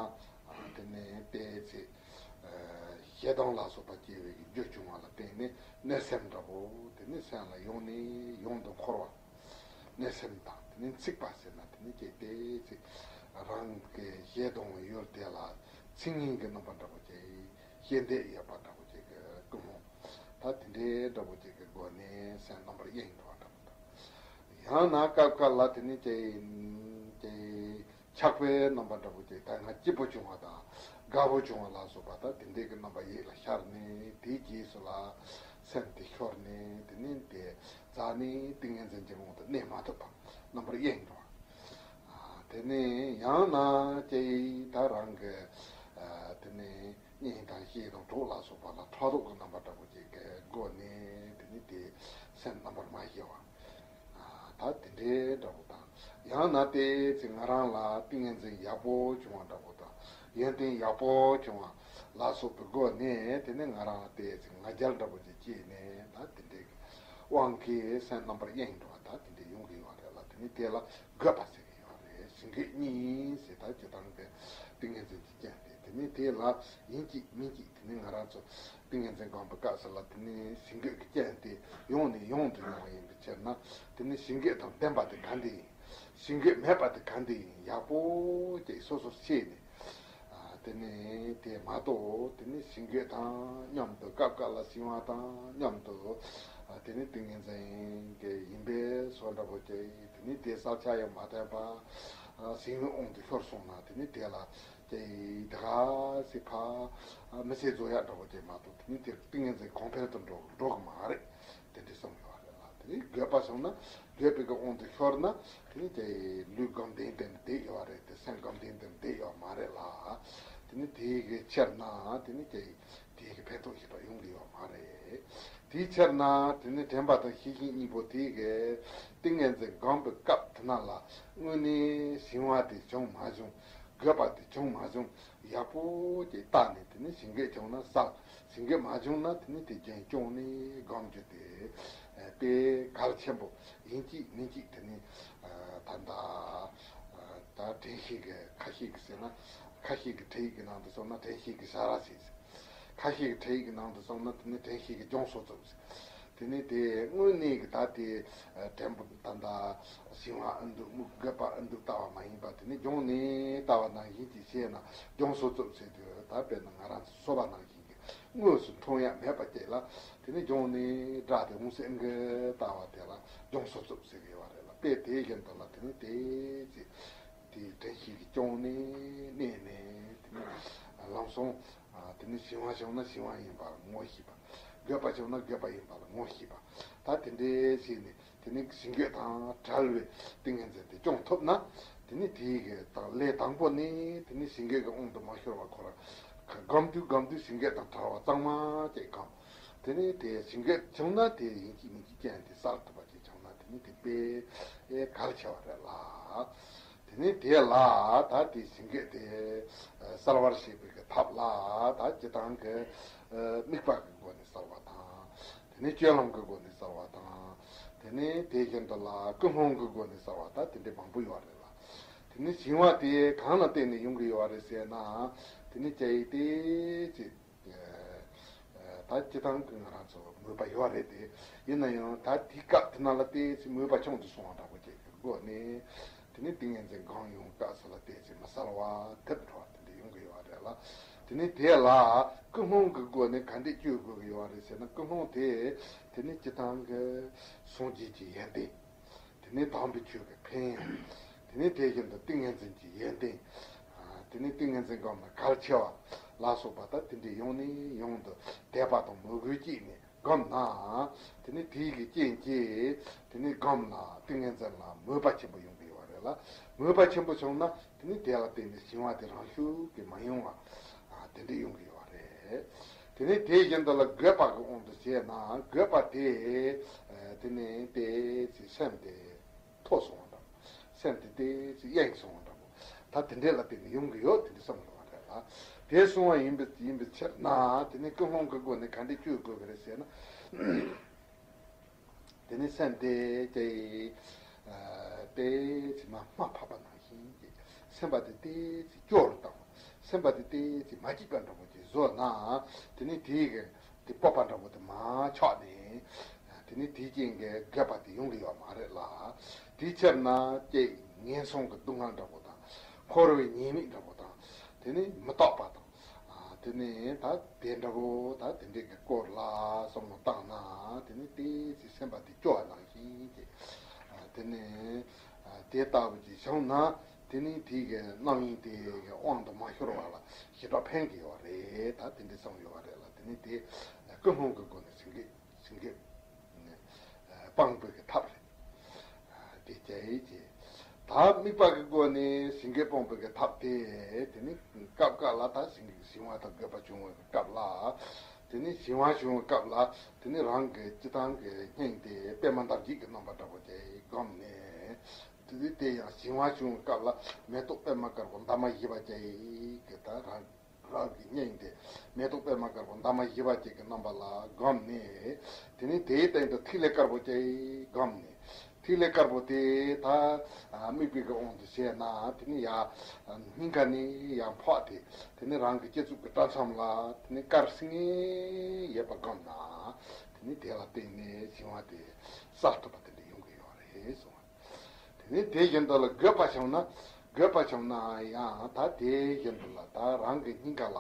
དེ་ནས་དཔེ་ཚེ་ཞེ་སྡང་ལ་སོགས་པ་སྐྱེ་བའི་རྒྱུ་བྱུང་བ་ལ་བརྟེན་ནས་གནོད་སེམས་འདྲ་པོ་དེ་ནི་སེམས་ལ་ཡོང་ནས་ཡོང་དུ་འཁོར་བ། གནོད་སེམས་དང་དེ་ནི་འཚིག་པ་ཟེར་ན་དེ་ནི་ཅེས་དཔེ་ཚེ་རང་གི་ཞེ་སྡང་བའི་ཡུལ་དེ་ལ་མཚན་ཉིད་ཀྱི་རྣམ་པ་འདྲ་པོ་ཅིག་ཞེ་འདོད་ཡོད་པ་འདྲ་པོ་ཅིག་གི་ཀུན་སློང་། ད་དེ་འདྲའི་འདྲ་པོ་ཅིག་གི་སྒོ་ནས་སེམས་རྣམ་པར་གཡེང་འགྲོ་བ་འདྲ་པོ་དང་། ཡང་ན་སྐབས་འགའ་ལ་དེ་ནི་ཅེས་ཅེས། ཆགས་པའི་རྣམ་པ་འདྲ་པོ་ཅིག་ད་ང་སྐྱིད་པོ་བྱུང་བ་དང་དགའ་པོ་བྱུང་བ་ལ་སོགས་པ་ད་དེ་འདྲའི་གི་རྣམ་པ་ཡིད་ལ་ཤར་ནས་དེའི་རྗེས་སུ་ལ་སེམས་དེ་ཤོར་ནས་དེ་ནས་དེ་རྩ་ནས་ཏིང་ངེ་འཛིན་གྱི་ངང་དུ་གནས་མ་ཐུབ་པ་རྣམ་པར་གཡེང་འགྲོ་བ། དེ་ནས་ཡང་ན་ཅིག་ད་རང་གི་དེ་ནས་གཉེན་དང་བཤེས་དང་གྲོགས་ལ་སོགས་པ་ལ་ཕྲག་དོག་གི་རྣམ་པ་འདྲ་པོ་ཅིག་གི་སྒོ་ནས་དེ་ནས་དེ་སེམས་རྣམ་པར་མ་ཞི་བ། ད་དེ་འདྲའི་འདྲ་པོ་དང་། ཡང་ན་དེ་ཚེ་ང་རང་ལ་ཏིང་ངེ་འཛིན་ཡག་པོ་བྱུང་བ་འདྲ་པོ་དང་། ཡོན་ཏན་ཡག་པོ་བྱུང་བ་ལ་སོགས་པའི་སྒོ་ནས་དེ་ནས་ང་རང་ལ་དེ་ཚེ་ང་རྒྱལ་འདྲ་པོ་ཅིག་སྐྱེས་ནས་ད་དེ་འདྲའི་དབང་གིས་སེམས་རྣམ་པར་གཡེང་འགྲོ་བ་ད་དེ་འདྲའི་ཡོང་གི་ཡོད་རེད་ལ། དེ་ནས་དེ་ལ་རྒོད་པ་ཟེར་གི་ཡོད་རེད། ཞི་འགོས་གཉིས་ཟེར་ད་སྤྱིར་བཏང་གི་ཏིང་ངེ་འཛིན་གྱི་རྐྱེན་དེ་དེ་ནས་དེ་ལ་ཡིན་གཅིག་མིན་གཅིག་དེ་ནས་ང་རང་ཚོ་ཏིང་ངེ་འཛིན་སྒོམ་པའི་སྐབས་སུ་ལ་དེ་ནས་ཞི་འགོས་ཀྱི་རྐྱེན་དེ་ཡོང་ནས་ཡོང་དུ་ཡོང་བ་ཡིན་པའི་ཕྱིར་ན། དེ་ནས་ཞི་འགོས་དང་ལྡན་པ་དེ་ག་འདྲ་ཡིན། ཞི་འགོས་མེད་པ་དེ་ག་འདྲ་ཡིན། ཡག་པོ་ཅིག་སོ་སོར་ཤེས་ནས། དེ་ནས་དེ་མ་གཏོགས་དེ་ནས་ཞི་འགོས་དང་མཉམ་དུ་སྐབས་འགའ་ལ་ཞི་བ་དང་མཉམ་དུ། དེ་ནས་ཏིང་ངེ་འཛིན་གྱི་ཡིན་པས་སོགས་འདྲ་པོ་ཅིག་དེ་ནས་དེ་བསལ་བྱ་ཡང་མ་བསྟན་པ། ཞི་བའི་དབང་དུ་ཤོར་སོང་ན་དེ་ནས་དེ་ལ། དེ་ཡི་དེ་ག་སི་ཕ། མི་ཚེ་རྫོགས་ཡག་འདྲ་པོ་དེ་མ་གཏོགས་དེ་ནི་དེ་ཏིང་ངེ་འཛིན་གོང་འཕེལ་དུ་འགྲོ་འགྲོ་གི་མ་རེད། དེ་འདྲ་གསུངས་ཡོད་རེད་ལ། དེ་ནི་རྒོད་པ་བྱུང་ན་རྒོད་པའི་གི་དབང་དུ་ཤོར་ན་དེ་ནི་དེ་ལུས་སྒོམ་བདེན་དེ་འདི་ཡོད་རེད། དེ་སེམས་སྒོམ་བདེན་དེ་འདི་ཡོད་མ་རེད་ལ། དེ་ནི་དེའི་གི་ཕྱིར་ན་དེ་ནི་དེ་དེའི་གི་ཕན་ཐོགས་ཞིག་ཡོང་གི་ཡོད་མ་རེད། དེའི་ཕྱིར་ན་དེ་ནི་དྲན་པ་དང་ཤེས་བཞིན་གཉིས་པོ་དེའི་གི་ཏིང་ངེ་འཛིན་སྒོམ་པའི་སྐབས་དེ་ན་ལ་དངོས་གནས་ཞི་བ་དེ་བྱུང་མ་བྱུང་། རྒོད་པ་དེ་བྱུང་མ་བྱུང་ཡག་པོ་ཅིག་བརྟག་ནས་དེ་ནས་ཞི་འགོས་བྱུང་ན་བསལ། ཞི་འགོས་མ་བྱུང་ན་དེ་ནས་དེ་རྒྱུན་སྐྱོང་ནས་སྒོམ་རྒྱུ་དེ་དཔེ་གལ་ཆེན་པོ་ཡིན་གཅིག་མིན་གཅིག་དེ་ནས་ད་ལྟ་ད་དྲན་ཤེས་ཀྱི་ཁ་ཤས་ཀྱིས་ཟེར་ན། ཁ་ཤས་ཀྱི་ཁྲིད་ཡིག་གི་ནང་དུ་སོང་ན་དྲན་ཤེས་ཀྱི་བྱ་ར་ཟེར། ཁ་ཤས་ཀྱི་ཁྲིད་ཡིག་གི་ནང་དུ་སོང་ན་དེ་ནས་དྲན་ཤེས་ཀྱི་སྦྱོང་སོ་ཚུགས་ཟེར། དེ་ནས་དེ་དངོས་གནས་ཀྱི་ད་དེ་དྲན་པ་ད་ལྟ་ཞི་བ་ཨེ་འདུག་མི་རྒོད་པ་ཨེ་འདུག་ལྟ་བ་མ་ཡིན་པ་དེ་ནས་སྦྱོང་ནས་ལྟ་བ་ནང་བཞིན་གྱི་བྱས་ན་སྦྱོང་སོ་ཚུགས་ཟེར་དུས་ད་དཔེར་ན་ང་རང་ཚོ་སོ་པ་ནང་བཞིན་གྱི་དངོས་སུ་མཐོང་ཡ་མེད་པ་ཅིག་ལ་དེ་ནས་སྦྱོང་ནས་སྒྲ་དེ་འོང་སེམས་ཀྱི་ལྟ་བ་དེ་ལ་སྦྱོང་སོ་ཚུགས་ཟེར་གི་ཡོད་རེད་ལ། དཔེ་དེ་བཞིན་དུ་ལ་དེ་ནས་དེ་ཅི་དེ་དྲན་ཤེས་ཀྱི་སྐྱོང་ནས་གནས་ནས་དེ་ནས་ལམ་སང་དེ་ནས་ཞི་བ་བྱུང་ན་ཞི་བ་ཡིན་པ་ངོ་ཤེས་པ། རྒོད་པ་བྱུང་ན་རྒོད་པ་ཡིན་པ་ལ་ངོ་ཤེས་པ། ད་དེ་འདྲའི་བྱས་ནས་དེ་ནས་ཞི་འགོས་དང་བྲལ་བའི་ཏིང་ངེ་འཛིན་དེ་སྐྱོང་ཐུབ་ན་དེ་ནས་དེའི་གི་དང་ལས་དང་པོ་ནས་དེ་ནས་ཞི་འགོས་ཀྱི་དབང་དུ་མ་ཤོར་བ་ཁོ་རང་སྒོམ་དུས་སྒོམ་དུས་ཞི་འགོས་དང་བྲལ་བ་གཙང་མ་ཅིག་སྒོམ། དེ་ནས་དེ་ཞི་འགོས་བྱུང་ན་དེ་ཡིན་གཅིག་མིན་གཅིག་རྐྱེན་དེ་བསལ་ཐུབ་པ་ཅིག་བྱུང་ན་དེ་ནས་དེ་དཔེ་གལ་ཆེ་བ་རེད་ལ། དེ་ནས་དེ་ལ་ད་དེ་ཞི་འགོས་དེ་གསལ་བར་བྱེད་པའི་གི་ཐབས་ལ་ད་སྤྱིར་བཏང་གི་དམིགས་པ་གི་སྒོ་ནས་གསལ་བ་དང་། དེ་ནས་སྤྱོད་ལམ་གི་སྒོ་ནས་གསལ་བ་དང་། དེ་ནས་དེ་བཞིན་དུ་ལ་ཀུན་སློང་གི་སྒོ་ནས་གསལ་བ་ད་དེ་འདྲའི་མང་པོ་ཡོད་རེད་ལ། དེ་ནས་ཞི་བ་དེ་གང་ལ་བརྟེན་ནས་ཡོང་གི་ཡོད་རེད་ཟེར་ན། དེ་ནས་ཅི་ཡིན་དེ་ཅི། ད་སྤྱིར་བཏང་གི་ང་རང་ཚོ་མོས་པ་ཡོད་རེད་དེ། ཡིན་ན་ཡང་ད་དེའི་སྐབས་དེ་ན་ལ་ཏོག་ཙམ་མོས་པ་ཆུང་དུ་སོང་བ་འདྲ་པོ་ཅིག་གི་སྒོ་ནས། དེ་ནས་ཏིང་ངེ་འཛིན་སྒོམ་ཡོང་སྐབས་སུ་ལ་ཏོག་ཙམ་མི་གསལ་བ་ཐེབས་འགྲོ་བ་དེ་འདྲ་ཡོང་གི་ཡོད་རེད་ལ། དེ་ནས་དེ་ལ་ཀུན་སློང་གི་སྒོ་ནས་ག་འདྲས་བཅོས་དགོས་ཀྱི་ཡོད་རེད་ཟེར་ན། ཀུན་སློང་དེ་དེ་ནས་སྤྱིར་བཏང་གི་སངས་རྒྱས་ཀྱི་ཡོན་ཏན། དེ་ནས་དམ་པའི་ཆོས་ཀྱི་ཕན་ཡོན། དེ་ནས་དེ་བཞིན་དུ་ཏིང་ངེ་འཛིན་གྱི་ཡོན་ཏན། དེ་ནས་ཏིང་ངེ་འཛིན་སྒོམ་ན་གལ་ཆེ་བ་ལ་སོགས་པ་དང་དེ་འདྲའི་ཡོང་ནས་ཡོང་དུ་དད་པ་དང་མོས་གུས་བསྐྱེད་ནས་སྒོམ་ན། དེ་ནས་དེའི་གི་རྐྱེན་གྱིས་དེ་ནས་སྒོམ་ལ་ཏིང་ངེ་འཛིན་ལ་མོས་པ་ཆེན་པོ་ཡོང་གི་ཡོད་རེད་ལ། མོས་པ་ཆེན་པོ་བྱུང་ན་དེ་ནས་དེ་ལ་བརྟེན་ནས་ཞི་བ་དེ་རང་ཤུགས་ཀྱིས་མ་ཡོང་བ་དེ་འདྲ་ཡོང་གི་ཡོད་རེད། དེ་ནས་དེ་བཞིན་དུ་ལ་རྒོད་པ་གི་དབང་དུ་བྱས་ན་རྒོད་པ་དེ་དེ་ནས་དེ་ཚེ་སེམས་དེ་མཐོ་སོང་བ་འདྲ་པོ། སེམས་དེ་དེ་ཚེ་གཡེང་སོང་བ་འདྲ་པོ། ད་དེ་འདྲས་ལ་བརྟེན་ནས་ཡོང་གི་ཡོད་དེ་འདྲ་བསམ་དགོས་པ་རེད་ལ། དེ་སོང་བ་ཡིན་པའི་ཡིན་པའི་ཕྱིར་ན་དེ་ནས་ཀུན་སློང་གི་སྒོ་ནས་ག་འདྲས་བཅོས་དགོས་ཀྱི་རེད་ཟེར་ན། དེ་ནས་སེམས་དེ་ཅི་དཔེ་ཚེ་མ་སྨ་ཕབ་པ་ནང་བཞིན་གྱི་ སེམས་པ་དེ་ཏོག་ཙམ་སྐྱོ་རུ་བཏང་། སེམས་པ་དེ་ཏོག་ཙམ་མ་སྐྱིད་པ་འདྲ་པོ་ཅིག་བཟོས་ན། དེ་ནི་དེའི་གི་དེ་སྤོབས་པ་འདྲ་པོ་དེ་མར་ཆག་ནས། དེ་ནི་དེའི་རྐྱེན་གྱིས་འགྱོད་པ་དེ་ཡོང་གི་ཡོད་མ་རེད་ལ། དེའི་ཕྱིར་ན་ཀྱེ་ངན་སོང་གི་སྡུག་བསྔལ་འདྲ་པོ་དང་། འཁོར་བའི་ཉེས་དམིགས་འདྲ་པོ་དང་། དེ་ནི་མི་རྟག་པ་དང་། དེ་ནི་ད་དེ་འདྲ་པོ་ད་དེ་འདྲའི་གི་སྐོར་ལ་བསམ་བློ་བཏང་ན། དེ་ནི་ཏོག་ཙམ་སེམས་པ་དེ་སྐྱོ་བ་ནང་བཞིན་གྱི། དེ་ནི་དེ་ལྟ་བུ་ཅིག་བྱུང་ན། དེ་ནི་དེའི་གི་རྣམ་གཡེང་དེ་གི་དབང་དུ་མ་ཤོར་བ་ལ་ཞེ་དྲག་ཕན་གྱི་ཡོད་རེད། ད་དེ་འདྲ་བསམ་ཡོད་པ་རེད་ལ། དེ་ནི་དེ་ཀུན་སློང་གི་སྒོ་ནས་སེམས་བསྐྱེད་སེམས་བསྐྱེད་སྤང་བའི་གི་ཐབས་རེད། དེ་བྱས་ཀྱི། ད་དམིགས་པ་གི་སྒོ་ནས་སེམས་བསྐྱེད་སྤོང་བའི་གི་ཐབས་དེ། དེ་ནི་སྐབས་འགའ་ལ་ད་སེམས་བསྐྱེད་བྱིང་བ་དང་འགྱོད་པ་བྱུང་བའི་སྐབས་ལ། དེ་ནི་བྱིང་བ་བྱུང་བའི་སྐབས་ལ། དེ་ནི་རང་གི་སྤྱི་བཏང་གི་སྙིང་དེ་པད་མ་འདབ་བརྒྱད་ཀྱི་རྣམ་པ་འདྲ་པོ་ཅིག་བསྒོམས་ནས། དེ་དེ་ཡང་བྱིང་བ་བྱུང་བའི་སྐབས་ལ་མེ་ཏོག་པད་མ་དཀར་པོ་འདབ་མ་བཞི་པ་ཅིག་གི་ད་རང་རང་གི་སྙིང་དེ་མེ་ཏོག་པད་མ་དཀར་པོ་འདབ་མ་བཞི་པ་ཅིག་གི་རྣམ་པ་ལ་བསྒོམས་ནས། དེ་ནི་དེའི་སྟེང་དུ་ཐིག་ལེ་དཀར་པོ་ཅིག་བསྒོམས་ནས། ཐིག་ལེ་དཀར་པོ་དེ་ད་དམིགས་པའི་གི་དབང་དུ་བྱས་ན། དེ་ནི་ཡར་སྙིང་ག་ནས་ཡར་འཕགས་ཏེ། དེ་ནི་རང་གི་སྤྱི་གཙུག་གི་སྐྲ་མཚམས་ལ་དེ་ནི་དཀར་སིང་ངེ་ཡོད་པ་བསྒོམས་ན། དེ་ནི་དེ་ལ་བརྟེན་ནས་བྱིང་བ་དེ་བསལ་ཐུབ་པ་དེ་འདྲ་ཡོང་གི་ཡོད་རེད་གསུངས། དེ་ནས་དེ་བཞིན་དུ་ལ་འགྱོད་པ་བྱུང་ན། འགྱོད་པ་བྱུང་ན་ཡང་ད་དེ་བཞིན་དུ་ལ་ད་རང་གི་སྙིང་ག་ལ་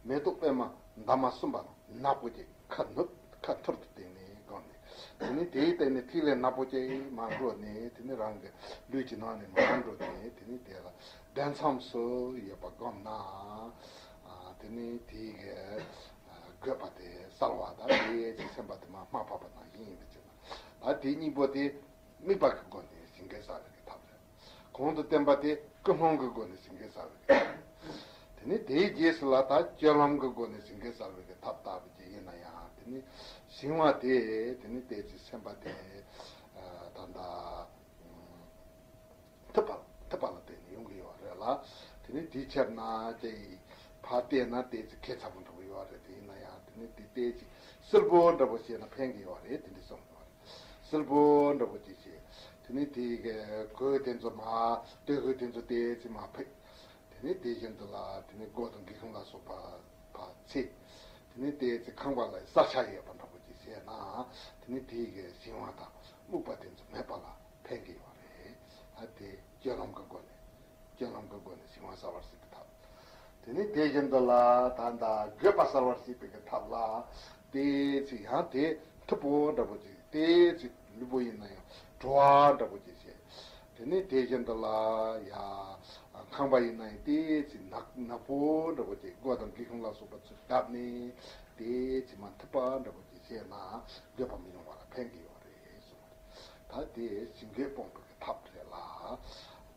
མེ་ཏོག་པད་མ་འདབ་མ་གསུམ་པ་ནག་པོ་ཅིག་ཁ་ནུབ་ཁ་ཐུར་དུ་བསྟན་ནས་བསྒོམས་ནས། དེ་ནས་དེའི་སྟེང་ནས་ཐིག་ལེ་ནག་པོ་ཅིག་མར་འགྲོ་ནས། དེ་ནས་རང་གི་ལུས་ཀྱི་ནང་ནས་མར་འགྲོ་ནས། དེ་ནས་དེ་ལ་གདན་མཚམས་སུ་ཡོད་པ་བསྒོམས་ན། དེ་ནས་དེའི་གི་འགྱོད་པ་དེ་བསལ་བ་དང་། དེའི་ཚེ་སེམས་པ་དེ་མར་སྨག་ཕབ་པ་ནང་བཞིན་ཡིན་པ་བྱས་ན། ད་དེ་གཉིས་པོ་དེ། དམིགས་པ་གི་སྒོ་ནས་སེམས་བསྐྱེད་བསལ་བའི་གི་ཐབས་རེད། གོང་དུ་བསྟན་པ་དེ་ཀུན་སློང་གི་སྒོ་ནས་སེམས་བསྐྱེད་བསལ་བའི་གི་ཐབས་རེད། དེ་ནས་དེའི་རྗེས་སུ་ལ་ད་སྤྱོད་ལམ་གི་སྒོ་ནས་སེམས་བསྐྱེད་བསལ་བའི་གི་ཐབས་ལྟ་བུ་ཅིག་ཡིན་ན་ཡང་། དེ་ནི་བྱིང་བ་དེ་དེ་ནི་ཏོག་ཙམ་སེམས་པ་དེ་ད་ལྟ་ཐུབ་པ་ཐུབ་པ་ལ་བརྟེན་ནས་ཡོང་གི་ཡོད་རེད་ལ། དེ་ནི་དེའི་ཕྱིར་ན་ཅིག་ཕར་བལྟས་ན་ཏོག་ཙམ་ཁྱད་མཚར་པོ་འདྲ་པོ་ཡོད་རེད། དེ་ཡིན་ན་ཡང་དེ་ནི་དེ་ཏོག་ཙམ་སིལ་བུ་འདྲ་པོ་བྱས་ན་ཕན་གི་ཡོད་རེད། དེ་འདྲ་གསུངས་ཡོད་རེད། སིལ་བུ་འདྲ་པོ་ཅིག་བྱས། དེ་ནི་དེའི་གི་གོས་དེ་ཚོ་མར་སྟོད་གོས་དེ་ཚོ་ཏོག་ཙམ་མར་ཕུད། དེ་ནི་དེ་བཞིན་དུ་ལ་དེ་ནི་སྒོ་དང་སྒེའུ་ཁུང་ལ་སོགས་པ་ཕར་ཕྱེ། དེ་ནི་ཏོག་ཙམ་ཁང་པ་ལ་ས་ཆ་ཡོད་པ་འདྲ་པོ་ཅིག་བྱས་ན། དེ་ནི་དེའི་གི་བྱིང་བ་དང་སྨུག་པ་དེ་ཚོ་མེད་པ་ལ་ཕན་གི་ཡོད་རེད། ཨ་དེ་སྤྱོད་ལམ་གི་སྒོ་ནས། སྤྱོད་ལམ་གྱི་སྒོ་ནས་བྱིང་བ་བསལ་བར་བྱེད་པའི་ཐབས། དེ་ནས་དེ་བཞིན་དུ་ལ་ད་ལྟ་འགྱོད་པ་བསལ་བར་བྱེད་པའི་གི་ཐབས་ལ། ཏོག་ཙམ་ཡང་དེ་མཐུག་པོ་འདྲ་པོ་ཅིག་ཏོག་ཙམ་ལུས་པོ་ཡིན་ན་ཡང་དྲོ་བ་འདྲ་པོ་ཅིག་བྱས། དེ་ནས་དེ་བཞིན་དུ་ལ་ཡ་ཁང་པ་ཡིན་ན་ཡང་ཏོག་ཙམ་ནག་ནག་པོ་འདྲ་པོ་ཅིག་སྒོ་དང་སྒེའུ་ཁུང་ལ་སོགས་པ་ཚུར་བརྡབས་ནས། ཏོག་ཙམ་མར་མཐུག་པ་འདྲ་པོ་ཅིག་བྱས་ན་འགྱོད་པ་མི་ཡོང་བ་ལ་ཕན་གི་ཡོད་རེད་གསུངས། ད་དེ་སེམས་བསྐྱེད་སྤོང་བའི་གི་ཐབས་རེད་ལ།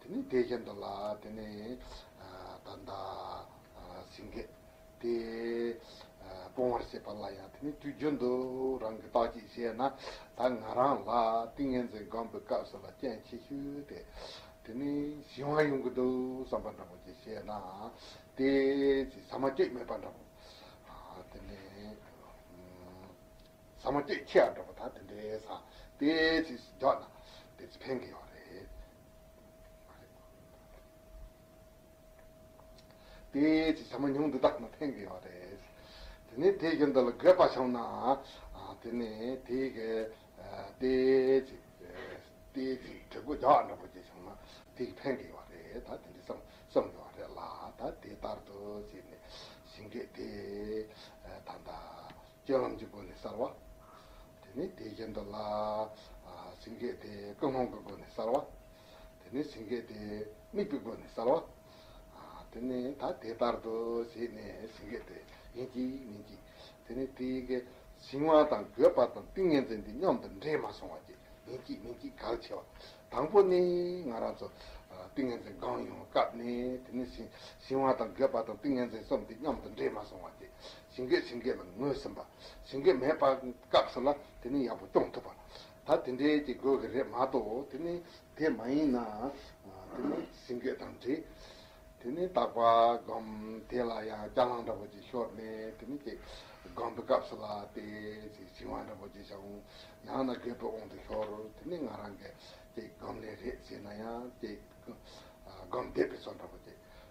དེ་ནས་དེ་བཞིན་དུ་ལ་དེ་ནས་ད་ལྟ་སེམས་བསྐྱེད་དེ་སྤོང་བར་བྱེད་པ་ལ་ཡང་། དེ་ནས་དུས་རྒྱུན་དུ་རང་གིས་བརྟག་དཔྱད་བྱས་ན། ད་ང་རང་ལ་ཏིང་ངེ་འཛིན་སྒོམ་པའི་སྐབས་སུ་ལ་རྐྱེན་ཆེ་ཤོས་དེ་དེ་ནས་བྱིང་བ་ཡོང་གི་འདུག་བསམ་པ་འདྲ་པོ་ཅིག་བྱས་ན། དེ་ཅིག་ཟ་མ་སྤྱོད་མེད་པ་འདྲ་པོ། དེ་ནས་ཟ་མ་སྤྱོད་ཆེ་བ་འདྲ་པོ་ད་དེ་འདྲའི་ས་དེ་ཅིག་འཇོག་ན་དེ་ཅིག་ཕན་གི་ཡོད་རེད། དེ་ཅིག་ཟ་མ་ཉུང་དུ་བཏང་ན་ཕན་གི་ཡོད་རེད། དེ་ནས་དེ་བཞིན་དུ་ལ་འགྱོད་པ་བྱུང་ན། དེ་ནས་དེ་གི་དེ་ཅིག་དེ་ཅིག་གྲི་གུ་རྒྱག་འདྲ་པོ་ཅིག་བྱུང་ན་དེ་གི་ཕན་གི་ཡོད་རེད། ད་དེ་འདྲ་བསམ་བསམ་གི་ཡོད་རེད་ལ། ད་དེ་ལྟར་དུ་བྱས་ནས་སེམས་བསྐྱེད་དེ་ད་ལྟ་སྤྱོད་ལམ་གྱི་སྒོ་ནས་གསལ་བ། དེ་ནས་དེ་བཞིན་དུ་ལ་སེམས་བསྐྱེད་དེ་ཀུན་སློང་གི་སྒོ་ནས་གསལ་བ། དེ་ནས་སེམས་བསྐྱེད་དེ་དམིགས་པའི་སྒོ་ནས་གསལ་བ། དེ་ནས་ད་དེ་ལྟར་དུ་བྱས་ནས་སེམས་བསྐྱེད་དེ་ཡིན་གཅིག་མིན་གཅིག་དེ་ནས་དེའི་གི་བྱིང་བ་དང་འགྱོད་པ་དང་ཏིང་ངེ་འཛིན་དེ་མཉམ་དུ་འདྲེས་མ་སོང་བ་ཅིག་ཡིན་གཅིག་མིན་གཅིག་གལ་ཆེ་བ། དང་པོ་ནི་ང་རང་ཚོ་ཏིང་ངེ་འཛིན་སྒོམ་ཡོང་སྐབས་ནས། དེ་ནས་བྱིང་བྱིང་བ་དང་འགྱོད་པ་དང་ཏིང་ངེ་འཛིན་གསུམ་དེ་མཉམ་དུ་འདྲེས་མ་སོང་བ་ཅིག་སེམས་བསྐྱེད་སེམས་བསྐྱེད་ལ་ངོས་ཟིན་པ། སེམས་བསྐྱེད་མེད་པ་སྐབས་སུ་ལ་དེ་ནི་ཡག་པོ་སྐྱོང་ཐུབ་པ། ད་དེ་འདྲའི་ཅིག་དགོས་ཀྱི་རེད་མ་གཏོགས། དེ་ནི་དེ་མ་ཡིན་ན། དེ་ནི་སེམས་བསྐྱེད་དང་འབྲེལ། དེ་ནི་རྟག་པར་སྒོམ་དེ་ལ་ཡང་རྒྱ་ལངས་འདྲ་པོ་ཅིག་ཤོར་ནས། དེ་ནི་ཅིག་སྒོམ་པའི་སྐབས་སུ་ལ་དེ་ཅིག་བྱིང་བ་འདྲ་པོ་ཅིག་བྱུང་། ཡང་ན་འགྱོད་པའི་དབང་དུ་ཤོར། དེ་ནི་ང་རང་གི་ཅིག་སྒོམ་ལས་རེད་ཟེར་ན་ཡང་ཅིག་སྒོམ་བདེ་བའི་བཟོ་འདྲ་པོ་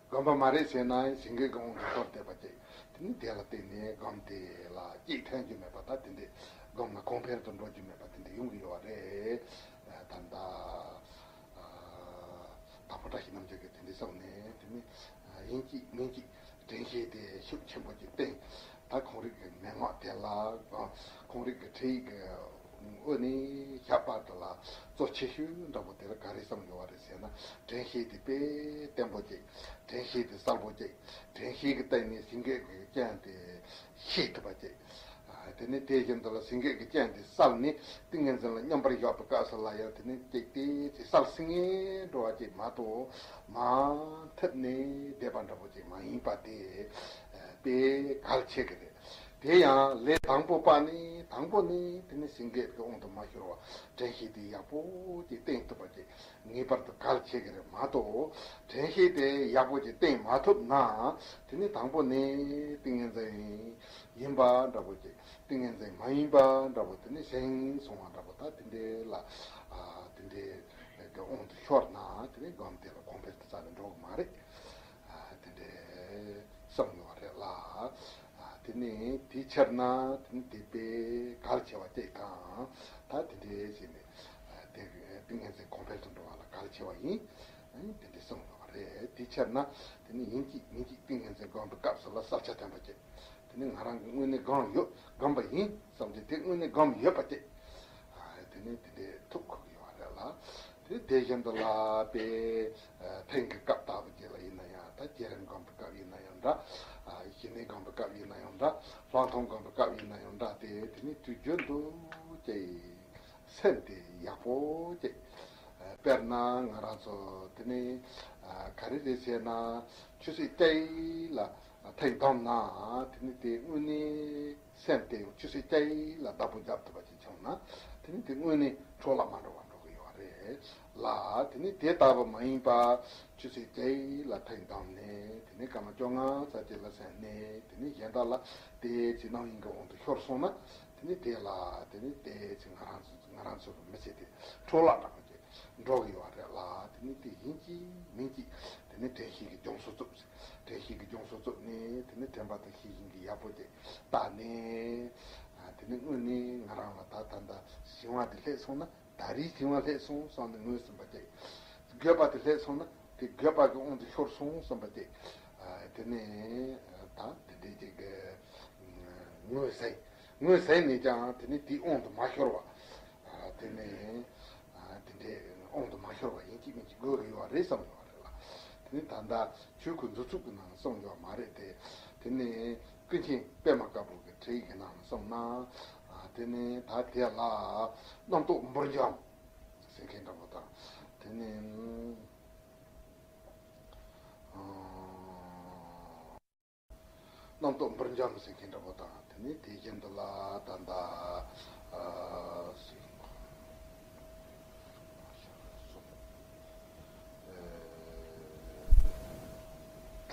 སྒོམ་པ་མ་རེད་ཟེར་ན་ཟིན་བྲིས་ཀྱི་དབང་དུ་ཤོར་བསྡད་པ་ཅིག་དེ་ནི་དེ་ལ་བརྟེན་ནས་སྒོམ་དེ་ལ་གཅིག་ཐོན་རྒྱུ་མེད་པ། ད་དེ་འདྲའི་སྒོམ་ལ་གོང་འཕེལ་དུ་འགྲོ་རྒྱུ་མེད་པ་དེ་འདྲ་ཡོང་གི་ཡོད་རེད། ད་ལྟ་དྭགས་པོ་བཀྲ་ཤིས་རྣམ་རྒྱལ་གྱིས་དེ་འདྲ་གསུངས་ནས། དེ་ནི་ཡིན་གཅིག་མིན་གཅིག་དྲན་ཤེས་དེ་ཤུགས་ཆེན་པོ་ཅིག་བསྟེན། ད་ཁོང་རིགས་ཀྱི་མན་ངག་དེ་ལ། ཁོང་རིགས་ཀྱི་ཁྲིད་ཡིག་གི་དབུ་ནས་ཞབས་བར་དུ་ལ་གཙོ་ཆེ་ཤོས་འདྲ་པོ་དེ་ལ་ག་རེ་གསུངས་ཡོད་པ་རེད་ཟེར་ན། དྲན་ཤེས་དེ་དཔེ་བརྟན་པོ་ཅིག་དྲན་ཤེས་དེ་གསལ་པོ་ཅིག་དྲན་ཤེས་ཀྱི་སྟེང་ནས་ཟིན་བྲིས་ཀྱི་རྐྱེན་དེ་ཤེས་ཐུབ་པ་ཅིག་དེ་ནས་དེ་བཞིན་དུ་ལ་ཟིན་བྲིས་ཀྱི་རྐྱེན་དེ་གསལ་ནས་ཏིང་ངེ་འཛིན་ལ་མཉམ་པར་བཞག་པའི་སྐབས་སུ་ལ་ཡང་དེ་ནས་ཅིག་དེ་ཅིག་གསལ་སིང་ངེ་འགྲོ་བ་ཅིག་མ་གཏོགས། མ་ཐུབ་ནས་བསྡད་པ་འདྲ་པོ་ཅིག་མ་ཡིན་པ་དེ་དཔེ་གལ་ཆེ་གི་རེད། དེ་ཡང་ལས་དང་པོ་པ་ནི། དང་པོ་ནི་དེ་ནི་ཟིན་བྲིས་ཀྱི་དབང་དུ་མ་ཤོར་བ་དྲན་ཤེས་དེ་ཡག་པོ་ཅིག་བསྟེན་ཐུབ་པ་ཅིག་ངེས་པར་དུ་གལ་ཆེ་གི་རེད་མ་གཏོགས། དྲན་ཤེས་དེ་ཡག་པོ་ཅིག་བསྟེན་མ་ཐུབ་ན། དེ་ནི་དང་པོ་ནི་ཏིང་ངེ་འཛིན་ཡིན་པ་འདྲ་པོ་ཅིག་ཏིང་ངེ་འཛིན་མ་ཡིན་པ་འདྲ་པོ་དེ་ནི་ཞེན་སོང་བ་འདྲ་པོ། ད་དེ་འདྲའི་ལ་དེ་འདྲའི་གི་དབང་དུ་ཤོར་ན་དེ་ནི་སྒོམ་དེ་ལ་གོང་འཕེལ་དུ་རྩ་ནས་འགྲོ་གི་མ་རེད། དེ་འདྲའི་བསམ་ཡོད་རེད་ལ། དེ་ནི་དེའི་ཕྱིར་ན་དེ་ནི་དེ་དཔེ་གལ་ཆེ་བ་ཅིག་དང་། ད་དེ་འདྲའི་བྱས་ནས་དེ་ཏིང་ངེ་འཛིན་གོང་འཕེལ་དུ་འགྲོ་བ་ལ་གལ་ཆེ་བ་ཡིན། དེ་འདྲའི་བསམ་ཡོད་རེད། དེའི་ཕྱིར་ན་དེ་ནི་ཡིན་གཅིག་མིན་གཅིག་ཏིང་ངེ་འཛིན་སྒོམ་པའི་སྐབས་སུ་ལ་གསལ་ཆ་ཐོན་པ་ཅིག་དེ་ནི་ང་རང་གིས་དངོས་གནས་སྒོམ་ཡོད། སྒོམ་པ་ཡིན་བསམ་སྟེ་དེ་དངོས་གནས་སྒོམ་ཡོད་པ་དེ། དེ་ནི་དེ་འདྲའི་ཐུགས་ཁུར་གྱི་ཡོད་རེད་ལ། དེ་དེ་བཞིན་དུ་ལ་དཔེ་ཐེངས་ཀྱི་སྐབས་ལྟ་བུ་ཅིག་ལ་ཡིན་ན་ཡང་། ད་བསྐྱེད་རིམ་སྒོམ་པའི་སྐབས་ཡིན་ན་ཡང་འདྲ། ཞི་གནས་སྒོམ་པའི་སྐབས་ཡིན་ན་ཡང་འདྲ། ལྷག་མཐོང་སྒོམ་པའི་སྐབས་ཡིན་ན་ཡང་འདྲ། དེ་དེ་ནི་དུས་རྒྱུན་དུ་ཅིག་སེམས་དེ་ཡག་པོ་ཅིག་དཔེར་ན་ང་རང་ཚོ་དེ་ནི་ག་རེ་རེད་ཟེར་ན། ཆུ་ཚོད་བརྒྱད་ལ་ཐེངས་བསྡོམས་ན། དེ་ནི་དེ་དངོས་གནས་སེམས་དེ་ཡང་ཆུ་ཚོད་བརྒྱད་ལ་བདག་པོ་རྒྱབ་ཐུབ་པ་ཅིག་བྱུང་ན། དེ་ནི་དེ་དངོས་གནས་འཕྲོ་བརླག་མ་འགྲོ་བ་འགྲོ་གི་ཡོད་རེད་ལ། དེ་ནི་དེ་ལྟ་བུ་མ་ཡིན་པ། ཆུ་ཚོད་བརྒྱད་ལ་ཐེངས་བསྡོམས་ནས། དེ་ནི་སྐར་མ་བཅོ་ལྔ་ཙམ་ཅིག་ལ་སོན་ནས། དེ་ནི་གཞན་དག་ལ་དེ་ཅིག་རྣམ་གཡེང་གི་དབང་དུ་ཤོར་སོང་ན། དེ་ནི་དེ་ལ་དེ་ནི་དེ་ཅིག་ང་རང་ཚོ་ང་རང་ཚོ་གི་མི་ཚེ་དེ་འཕྲོ་བརླག་འགྲོ་གི་འགྲོ་གི་ཡོད་རེད་ལ། དེ་ནི་དེ་ཡིན་གཅིག་མིན་གཅིག་དེ་ནི་དྲན་ཤེས་ཀྱི་སྦྱོང་བཟོ་བཙུགས། དྲན་ཤེས་ཀྱི་སྦྱོང་བཟོ་བཙུགས་ནས། དེ་ནི་དྲན་པ་དང་ཤེས་བཞིན་གྱིས་ཡག་པོ་ཅིག་བལྟས་ནས། དེ་ནི་དངོས་གནས་ང་རང་ལ་ད་ད་ལྟ་ཞིང་བ་དེ་སླེབས་སོང་ན། ད་རེས་ཞིང་བ་སླེབས་སོང་བསམ་ནས་ངོས་ཟིན་པ་ཅིག་དགོས་པ་དེ་སླེབས་སོང་ན་དེ་དགོས་པ་གི་དབང་དུ་ཤོར་སོང་བསམ་པ་ཅིག་དེ་ནི་ད་དེ་འདྲའི་ཅིག་གི་ངོས་ཟིན། ངོས་ཟིན་ནས་ཀྱང་དེ་ནི་དེའི་དབང་དུ་མ་ཤོར་བ། དེ་ནི་དེ་འདྲའི་དབང་དུ་མ་ཤོར་བ་ཡིན་གཅིག་མིན་གཅིག་དགོས་ཀྱི་ཡོད་རེད་བསམ་ཡོད་རེད་ལ། དེ་ནི་ད་ལྟ་ཆོས་སྐུ་མཛོད་བཙུགས་ཀྱི་ནང་གསུངས་ཡོད་མ་རེད་དེ། དེ་ནི་ཀུན་མཁྱེན་པད་མ་དཀར་པོ་གི་ཁྲིད་ཡིག་གི་ནང་གསུངས་ན། དེ་ནི་ད་དེ་ལ་རྣམ་རྟོག་འབུར་འཇོམས་ཟེར་མཁན་འདྲ་པོ་དང་། དེ་ནི་རྣམ་རྟོག་འབུར་འཇོམས་ཟེར་མཁན་འདྲ་པོ་དང་། དེ་ནི་དེ་བཞིན་དུ་ལ་ད་ལྟ་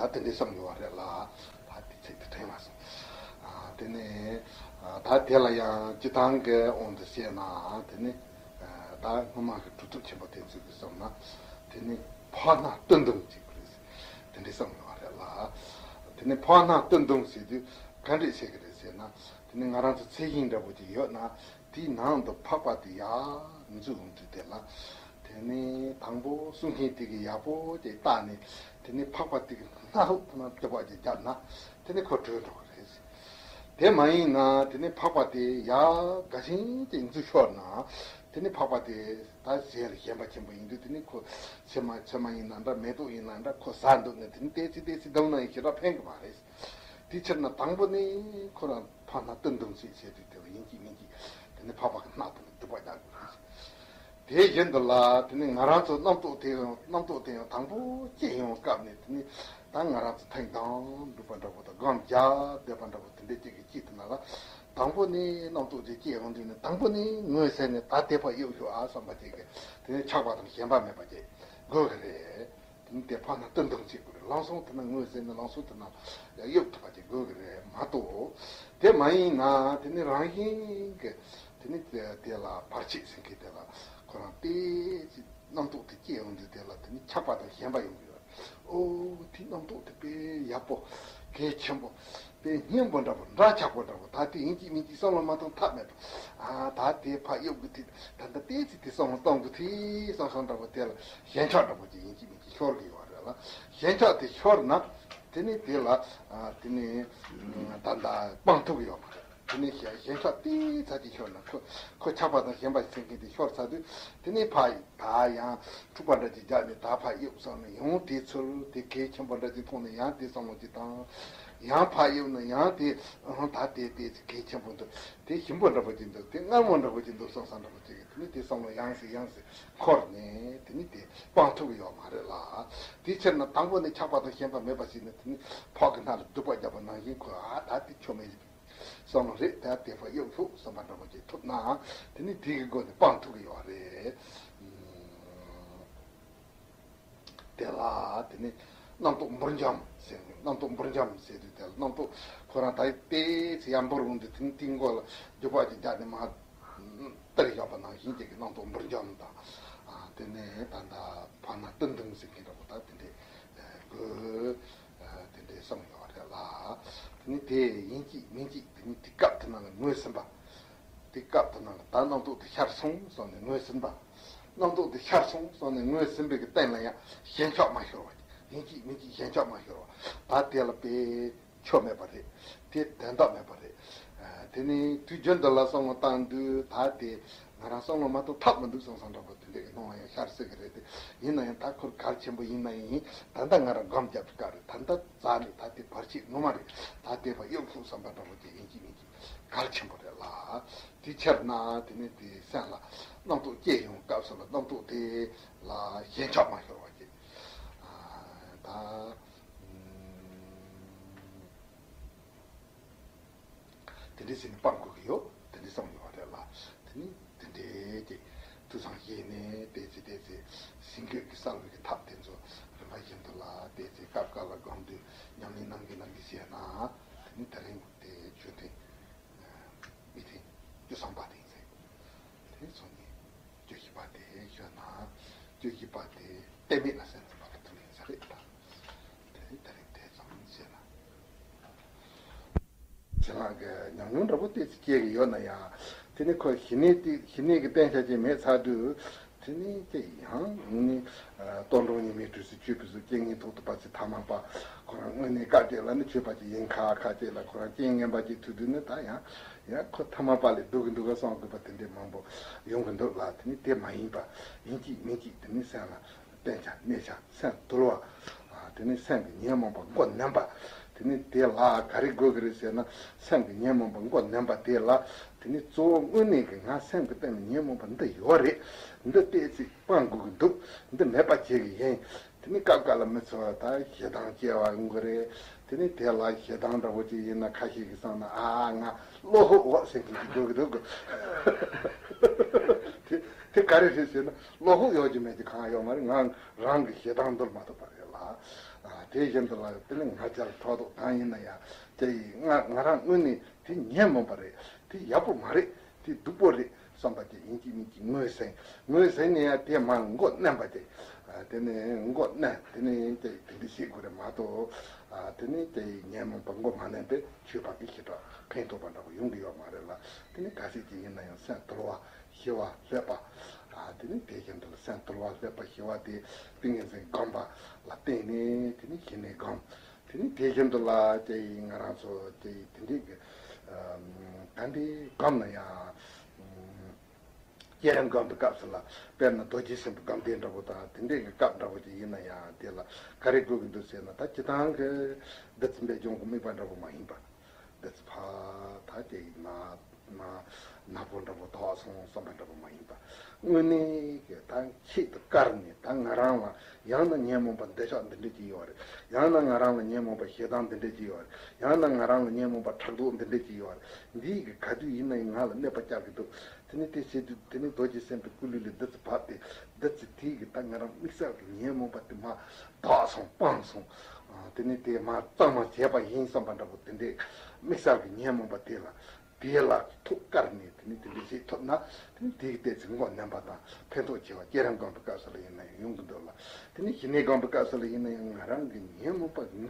ད་དེ་འདྲའི་བསམ་ཡོད་པ་རེད་ལ། ད་དེ་ཚིག་དེ་དྲན་མ་སོང་། དེ་ནས་ད་དེ་ལ་ཡང་སྤྱིར་བཏང་གི་དབང་དུ་བཤད་ན། དེ་ནི་ད་སྔོན་མ་གི་གྲུབ་ཐོབ་ཆེན་པོ་དེ་ཚོས་གི་བསམ་ན། དེ་ནི་ཕག་སྣ་སྟོང་བརྡུངས་ཅིག་རེད། དེ་འདྲའི་བསམ་ཡོད་པ་རེད་ལ། དེ་ནི་ཕག་སྣ་སྟོང་བརྡུངས་ཟེར་དུས་ག་འདྲས་བཤད་གི་རེད་ཟེར་ན། དེ་ནི་ང་རང་ཚོ་ཚད་ཤིང་འདྲ་པོ་ཅིག་ཡོད་ན། དེའི་ནང་དུ་ཕག་པ་དེ་ཡར་འཛུལ་འོང་དུས་དེ་ལ། དེ་ནས་དང་པོ་སྲུང་མཁན་དེ་གིས་ཡག་པོ་ཅིག་བལྟས་ནས། དེ་ནས་ཕག་པ་དེ་གི་སྣ་ཧུབ་ཐུབ་ན་རྡོག་པ་ཅིག་བརྒྱབ་ན། དེ་ནས་ཁོ་བྲོས་འགྲོ་གི་རེད། དེ་མ་ཡིན་ན་དེ་ནས་ཕག་པ་དེ་ཡར་དགའ་ཞིང་ཅིག་འཛུལ་ཤོར་ན། དེ་ནས་ཕག་པ་དེ་ད་གཞན་ལ་ཞེན་པ་ཆེན་པོ་ཡིན་དུས། དེ་ནས་ཁོ་ཚེར་མ་ཚེར་མ་ཡིན་ན་འདྲ། མེ་ཏོག་ཡིན་ན་འདྲ། ཁོ་ཟ་འདོད་ནས། དེ་ནས་ཏོག་ཙམ་ཏོག་ཙམ་བརྡུངས་ན་ཡང་ཞེ་དྲག་ཕན་གི་མ་རེད། དེའི་ཕྱིར་ན་དང་པོ་ནས་ཁོ་རང་ཕག་སྣ་སྟོང་བརྡུངས་ཟེར་བྱས་དུས་དེ་ལ་ཡིན་གཅིག་མིན་གཅིག་དེ་ནས་ཕག་པ་གི་སྣ་དེ་ལ་རྡོག་པ་རྒྱག་དགོས་རེད། དེ་བཞིན་དུ་ལ་དེ་ནས་ང་རང་ཚོ་རྣམ་རྟོག་དེ་ཡང་རྣམ་རྟོག་དེ་ཡང་དང་པོ་སྐྱེ་ཡོང་སྐབས་ནས། དེ་ནས་ད་ང་རང་ཚོ་ཐེངས་དང་སྒྲུབ་པ་འདྲ་པོ་དང་སྒོམ་རྒྱག་བསྡད་པ་འདྲ་པོ་དེ་འདྲའི་ཅིག་གི་དཀྱིལ་དུ་ན་ལ། དང་པོ་ནས་རྣམ་རྟོག་དེ་སྐྱེ་ཡོང་དུས་ནས། དང་པོ་ནས་ངོས་ཟིན་ནས་ད་དེ་ཕར་གཡུག་ཤོག་ཨ་བསམ་པ་ཅིག་གི། དེ་ནས་ཆགས་པ་དང་ཞེན་པ་མེད་པ་ཅིག་དགོས་གི་རེད། དེ་ནི་དེ་ཕར་ནང་བཏོན་བཏང་བྱེད་དགོས་རེད། ལམ་སང་དེ་ན་ངོས་ཟིན་ནས་ལམ་སང་དེ་ན་གཡུག་ཐུབ་པ་ཅིག་དགོས་ཀྱི་རེད་མ་གཏོགས། དེ་མ་ཡིན་ན་དེ་ནི་རང་བཞིན་གྱི་དེ་ནི་དེ་ལ་བར་ཆད་ཟེར་མཁན་དེ་ལ་ཁོ་རང་དེ་ཅིག་རྣམ་རྟོག་དེ་སྐྱེ་ཡོང་དུས་དེ་ལ་དེ་ནི་ཆགས་པ་དང་ཞེན་པ་ཡོང་གི་ཡོད་རེད། ཨོ་དེ་ རྣམ་རྟོག་དེ་དཔེ་ཡག་པོ། གལ་ཆེན་པོ། དཔེ་སྙན་པོ་འདྲ་པོ། འདྲ་ཆགས་པོ་འདྲ་པོ། ད་དེ་ཡིན་གཅིག་མིན་གཅིག་བསམ་བློ་མ་གཏོང་ཐབས་མེད་པ། ཨ། ད་དེ་ཕར་གཡུག་གི་དེ། ད་ལྟ་ཏོག་ཙམ་དེ་བསམ་བློ་གཏོང་གི་དེ་བསམ་བསམ་འདྲ་པོ། དེ་ལ་ཞེན་ཆགས་འདྲ་པོ་ཅིག་ཡིན་གཅིག་མིན་གཅིག་ཤོར་གི་ཡོད་རེད་ལ། ཞེན་ཆགས་དེ་ཤོར་ན། དེ་ནི་དེ་ལ། ཨ། དེ་ནི་ད་ལྟ་སྤང་ཐུབ་གི་ཡོད་མ་རེད། དེ་ནས་ཞེན་ཞེན་ཆགས་ཏོག་ཙམ་ཅིག་ཤོར་ན། ཁོ་ཁོ་ཆགས་པ་དང་ཞེན་པ་ཟེར་མཁན་དེ་ཤོར་ཚར་དུས། དེ་ནས་ཕར་ད་ཡང་འཁྲུག་པ་འདྲ་ཅིག་རྒྱག་ནས། ད་ཕར་གཡུག་བསམ་ནས། ཡང་དེ་ཚུར་དེ་གལ་ཆེན་པོ་འདྲ་ཅིག་མཐོང་ནས། ཡང་དེ་བསམ་བློ་ཅིག་བཏང་། ཡང་ཕར་གཡུག་ན་ཡང་དེ། ཨང་། ད་དེ་དེ་གལ་ཆེན་པོ་འདུག་དེ་ཞིམ་པོ་འདྲ་པོ་ཅིག་འདུག་དེ་མངར་མོ་འདྲ་པོ་ཅིག་འདུག་བསམ་བསམ་འདྲ་པོ་ཅིག་དེ་ནས་དེ་བསམ་བློ་ཡང་སེ་ཡང་སེ་འཁོར་ནས། དེ་ནས་དེ་སྤང་ཐུབ་ཀྱི་ཡོད་མ་རེད་ལ། དེའི་ཕྱིར་ན་དང་པོ་ནས་ཆགས་པ་དང་ཞེན་པ་མེད་པ་ཞིག་ནས། དེ་ནས་ཕག་གི་སྣ་ལ་རྡོ་པ་བརྒྱབ་པ་ནང་བཞིན། ཁོ། ཨ། ད་དེ་ཆོ་མེད་ཟེར། བསམ་བློ་རེ་ད་དེ་ཕར་གཡུག་ཐུབ་བསམ་པ་འདྲ་པོ་ཅིག་ཐུབ་ན། དེ་ནི་དེ་གི་སྒོ་ནས་སྤང་ཐུབ་ཀྱི་ཡོད་རེད། དེ་ལ་དེ་ནི་རྣམ་རྟོག་འབུར་འཇོམས་ཟེར་ནས། རྣམ་རྟོག་འབུར་འཇོམས་ཟེར་དུས། དེ་ལ་རྣམ་རྟོག་ཁོ་རང་ད་ཏོག་ཙམ་ཡར་འབུར་འོང་དུས། དེ་ནི་དེའི་མགོ་ལ་རྒྱུག་པ་ཅིག་རྒྱག་ནས་མར་སྟེར་བཞག་པ་ནང་བཞིན་ཅིག་གི་རྣམ་རྟོག་འབུར་འཇོམས་དང་། ཨ། དེ་ནས་ད་ལྟ་ཕར་ནང་བཏོན་འདུམ་ཟེར་མཁན་འདྲ་པོ། ད་དེ་འདྲའི་དགོས། ཨ། དེ་འདྲའི་བསམ་ཡོད་རེད་ལ། དེ་ནི་དེ་ཡིན་གཅིག་མིན་གཅིག་དེ་ནི་དེ་སྐབས་དེ་ནང་ལ་ངོས་ཟིན་པ། དེ་སྐབས་དེ་ནང་ལ་ད་རྣམ་རྟོག་དེ་ཤར་སོང་བསམ་ནས་ངོས་ཟིན་པ། རྣམ་རྟོག་དེ་ཤར་སོང་བསམ་ནས་ངོས་ཟིན་པའི་གི་སྟེང་ལ་ཡང་ཞེན་ཆགས་མ་ཤོར་བ། ཡིན་གཅིག་མིན་གཅིག་ཞེན་ཆགས་མ་ཤོར་བ། ད་དེ་ལ་དཔེ་ཆོ་མེད་པ་རེད། དེ་དོན་དག་མེད་པ་རེད། ཨ། དེ་ནི་དུས་རྒྱུན་དུ་ལ་བསམ་བློ་བཏང་དུས། ད་དེ་ང་རང་བསམ་བློ་མ་གཏོང་ཐབས་མི་འདུག་བསམ་བསམ་འདྲ་པོ་དེ་འདྲའི་གི་སྣང་བ་ཡང་ཤར་སྲིད་གི་རེད་དེ། ཡིན་ན་ཡང་ད་ཁོ་གལ་ཆེན་པོ་ཡིན་ན་ཡིན། ད་ལྟ་ང་རང་སྒོམ་རྒྱབ་ཀྱི་སྐབས་རེད། ད་ལྟ་རྩ་ནས་ད་དེ་བར་ཆད་ངོ་མ་རེད། ད་དེ་ཕར་གཡུག་ཐུབ་བསམ་པ་འདྲ་པོ་ཅིག་ཡིན་གཅིག་མིན་གཅིག་གལ་ཆེན་པོ་རེད་ལ། དེའི་ཕྱིར་ན་དེ་ནི་དེ་སེམས་ལ་རྣམ་རྟོག་སྐྱེས་ཡོང་སྐབས་སུ་ལ་རྣམ་རྟོག་དེ་ལ་ཞེན་ཆགས་མ་ཤོར་བ་ཅིག་ཨ། ད། ཨུམ། དེ་འདྲའི་ཟེར་ནས་སྤང་དགོས་ཀྱི་ཡོད། དེ་འདྲའི་བསམ་ཡོད་རེད་ལ། དེ་ནི་དེ་འདྲའི་ཀྱི་ཐུགས་བསམ་བཞེས་ནས། ཏོག་ཙམ་ཏོག་ཙམ་ཟིན་དགོས་ཀྱི་གསལ་བའི་གི་ཐབས་དེ་ཚོ་རིམ་པ་བཞིན་དུ་ལ། ཏོག་ཙམ་སྐབས་སྐབས་ལ་སྒོམ་དུས་ཉམས་ལེན་གནང་གི་གནང་གི་བྱས་ན། དེ་ནི་དེ་རིང་དེ་ཆོས་ཐུན་མི་ཐེངས་བཅུ་གསུམ་པ་དེ་ཡིན་ཟེར། དེ་ཚོ་ནི་བཅུ་བཞི་པ་དེ་ཞུ་ན། བཅུ་བཞི་པ་དེ་གཏན་མེད་ལ་སེམས་ཙམ་པ་ལ་ཐུག་ཡིན་ས་རེད་ད། དེ་ནི་དེ་རིང་དེ་ཙམ་བྱས་ན། ཁྱེད་རང་གི་ཉམས་མྱོང་འདྲ་པོ་ཏོག་ཙམ་སྐྱེ་གི་ཡོད་ན་ཡང་། དེ་ནི་ཁོ་ཞི་གནས་དེ། ཞི་གནས་ཀྱི་བསྟན་བྱ་ཅིག་མེད་ཚར་དུས། དེ་ནི་ཅི་ཡང་ནི། ཨ། གཏོར་མགྲོན་ཉི་མའི་དུས་སུ་སྤྱོད་པའི་གཟུགས། རྐྱེན་ངན་ཐོག་ཏུ་བབས་ཚེ་ཐ་མལ་པ། ཁོ་རང་དངོས་གནས་སྐབས་དེ་ལ་ནི་ཆོས་པ་ཅིག་ཡིན་ཁ་ཁ་ཅིག་ལ། ཁོ་རང་རྐྱེན་ངན་པ་ཅིག་ཐུག་དུས་ནི་ད་ཡང་ཡང་ཁོ་ཐ་མལ་པ་ལས་སྡུག་གི་འདུག་ག་བསམ་དགོས་པ་དེ་འདྲའི་མང་པོ་ཡོང་གི་འདུག་ལ། དེ་ནི་དེ་མ་ཡིན་པ། ཡིན་གཅིག་མིན་གཅིག་དེ་ནི་སེམས་ལ་བསྟན་བྱ་གནས་བྱ་སེམས་དུལ་བ། ཨ། དེ་ནི་སེམས་ཀྱི་ཉོན་མོངས་པ་མགོ་ནོན་པ། དེ་ནི་དེ་ལ་ག་རེ་དགོས་ཀྱི་རེད་ཟེར་ན། སེམས་ཀྱི་ཉོན་མོངས་པ་མགོ་ནོན་པ་དེ་ལ། དེ་ནི་གཙོ་བོ་དངོས་གནས་ཀྱི་ང་སེམས་ཀྱི་སྟེང་ལ་ཉོན་མོངས་པ་འདི་ཡོད་རེད། འདི་ཏོག་ཙམ་སྤང་དགོས་ཀྱི་འདུག་འདི་མེད་པ་བྱེད་ཀྱི་ཡིན། དེ་ནི་སྐབས་འགའ་ལ་མི་ཚོ་ད་ཞེ་སྡང་སྐྱེ་བ་ཡོང་གི་རེད། དེ་ནི་དེ་ལ་ཞེ་སྡང་འདྲ་པོ་ཅིག་ཡིན་ན། ཁ་ཤས་ཀྱིས་བསམ་ན། ཨ། ང་བློ་ཁོག་འོག་ཟེར་གྱི་འདུག་གི་འདུག་གི། དེ་དེ་ག་རེ་རེད་ཟེར་ན། བློ་ཁོག་ཡོད་ཀྱི་མེད་ཀྱི་གང་ཡོད་མ་རེད། ང་རང་གི་ཞེ་སྡང་འདུལ་མ་ཐུབ་པ་རེད་ལ། ཨ། དེ་བཞིན་དུ་ལ་དེ་ནི་ང་རྒྱལ་ཕྲག་དོག་གང་ཡིན་ན་ཡང་། དེ་ཡི་ང་ང་རང་དངོས་གནས་དེ་ཉོན་མོངས་པ་རེད། དེ་ཡག་པོ་མ་རེད། དེ་སྡུག་པོ་རེད་བསམ་པ་དེ་ཡིན་གཅིག་མིན་གཅིག་ངོས་ཟིན། ངོས་ཟིན་ནས་ཡང་དེ་མར་མགོ་མནན་པ་དེ། ཨ། དེ་ནས་མགོ་མནན། དེ་ནས་དེ་དེ་འདྲ་བྱེད་དགོས་རེད་མ་གཏོགས། ཨ། དེ་ནས་དེ་ཉོན་མོངས་པ་མགོ་མ་མནན་པས་ཆོས་པ་གི་ཞེ་དྲག་ཕན་ཐོགས་པ་འདྲ་པོ་ཡོང་གི་ཡོད་མ་རེད་ལ། དེ་ནས་ག་ཚད་ཅིག་ཡིན་ན་ཡང་སེམས་དུལ་བ་ཞི་བ་ལྷོད་པ། ཨ། དེ་ནས་དེ་བཞིན་དུ་ལ་སེམས་དུལ་བ་ལྷོད་པ་ཞི་བ་དེ་ཏིང་ངེ་འཛིན་སྒོམ་པ་ལ་བརྟེན་ནས། དེ་ནས་ཞི་གནས་སྒོམ། དེ་ནི་དེ་བཞིན་དུ་ལ་ཅེ་ཡིན། ང་རང་ཚོ་ཅེ་ཡིན་དེ་འདྲའི་གི། ཨམ། ད་འདི་སྒོམ་ན་ཡང་། ཨམ། བསྐྱེད་རིམ་སྒོམ་པའི་སྐབས་སུ་ལ། དཔེར་ན་རྡོ་རྗེ་སེམས་དཔའི་སྒོམ་བཟླས་འདྲ་པོ་དང་དེ་འདྲའི་གི་སྐབས་འདྲ་པོ་ཅིག་ཡིན་ན་ཡང་། དེ་ལ་ག་རེ་དགོས་ཀྱི་འདུག་ཟེར་ན། ད་སྤྱིར་བཏང་གི་བདུད་རྩི་འབེབས་སྦྱོང་གི་དམིགས་པ་འདྲ་པོ་མ་ཡིན་པ། བདུད་རྩི་ཕར་ད་ཅེ་ཡིན་ན། ན་ནག་པོ་འདྲ་པོ་དག་སོང་བསམ་པ་འདྲ་པོ་མ་ཡིན་པ། དངོས་གནས་ཀྱི་ད་ཆེད་དུ་བཀར་ནས། ད་ང་རང་ལ་ཡང་ན་ཉོན་མོངས་པ་འདོད་ཆགས་འདི་འདྲ་ཅིག་ཡོད་རེད། ཡང་ན་ང་རང་ལ་ཉོན་མོངས་པ་ཞེ་སྡང་འདི་འདྲ་ཅིག་ཡོད་རེད། ཡང་ན་ང་རང་ལ་ཉོན་མོངས་པ་ཕྲག་དོག་འདི་འདྲ་ཅིག་ཡོད་རེད། འདིའི་གི་ག་དུས་ཡིན་ན་ཡང་ང་ལ་གནོད་པ་བསྐྱལ་གི་འདུག་དེ་ནི་དེ་བྱེད་དུས་དེ་ནི་རྡོ་རྗེ་སེམས་དཔའི་སྐུ་ལུས་ལས་བདུད་རྩི་བབས་ཏེ། བདུད་རྩི་དེའི་གི་ད་ང་རང་དམིགས་བསལ་གྱི་ཉོན་མོངས་པ་དེ་མར་དག་སོང་སྤངས་སོང་། ཨ། དེ་ནི་དེ་མར་གཙང་མ་བྱས་པ་ཡིན་བསམ་པ་འདྲ་པོ་དེ་འདྲའི་དམིགས་བསལ་གྱི་ཉོན་མོངས་པ་དེ་ལ། དེ་ལ་ཐུགས་དཀར་ནས་དེ་ནི་དེ་འདྲ་ཞིག་ཐོབ་ན་དེ་ནི་དེའི་ལྟས་ཚེ་མགོ་མནན་པ་དང་ཕན་ཐོགས་ཆེ་བ་ཁྱེད་རང་སྒོམ་པའི་སྐབས་སུ་ལ་ཡིན་ན་ཡང་ཡོང་གི་འདུག་ལ། དེ་ནི་ཞི་གནས་སྒོམ་པའི་སྐབས་སུ་ལ་ཡིན་ན་ཡང་ང་རང་གི་ཉོན་མོངས་པ་འདི།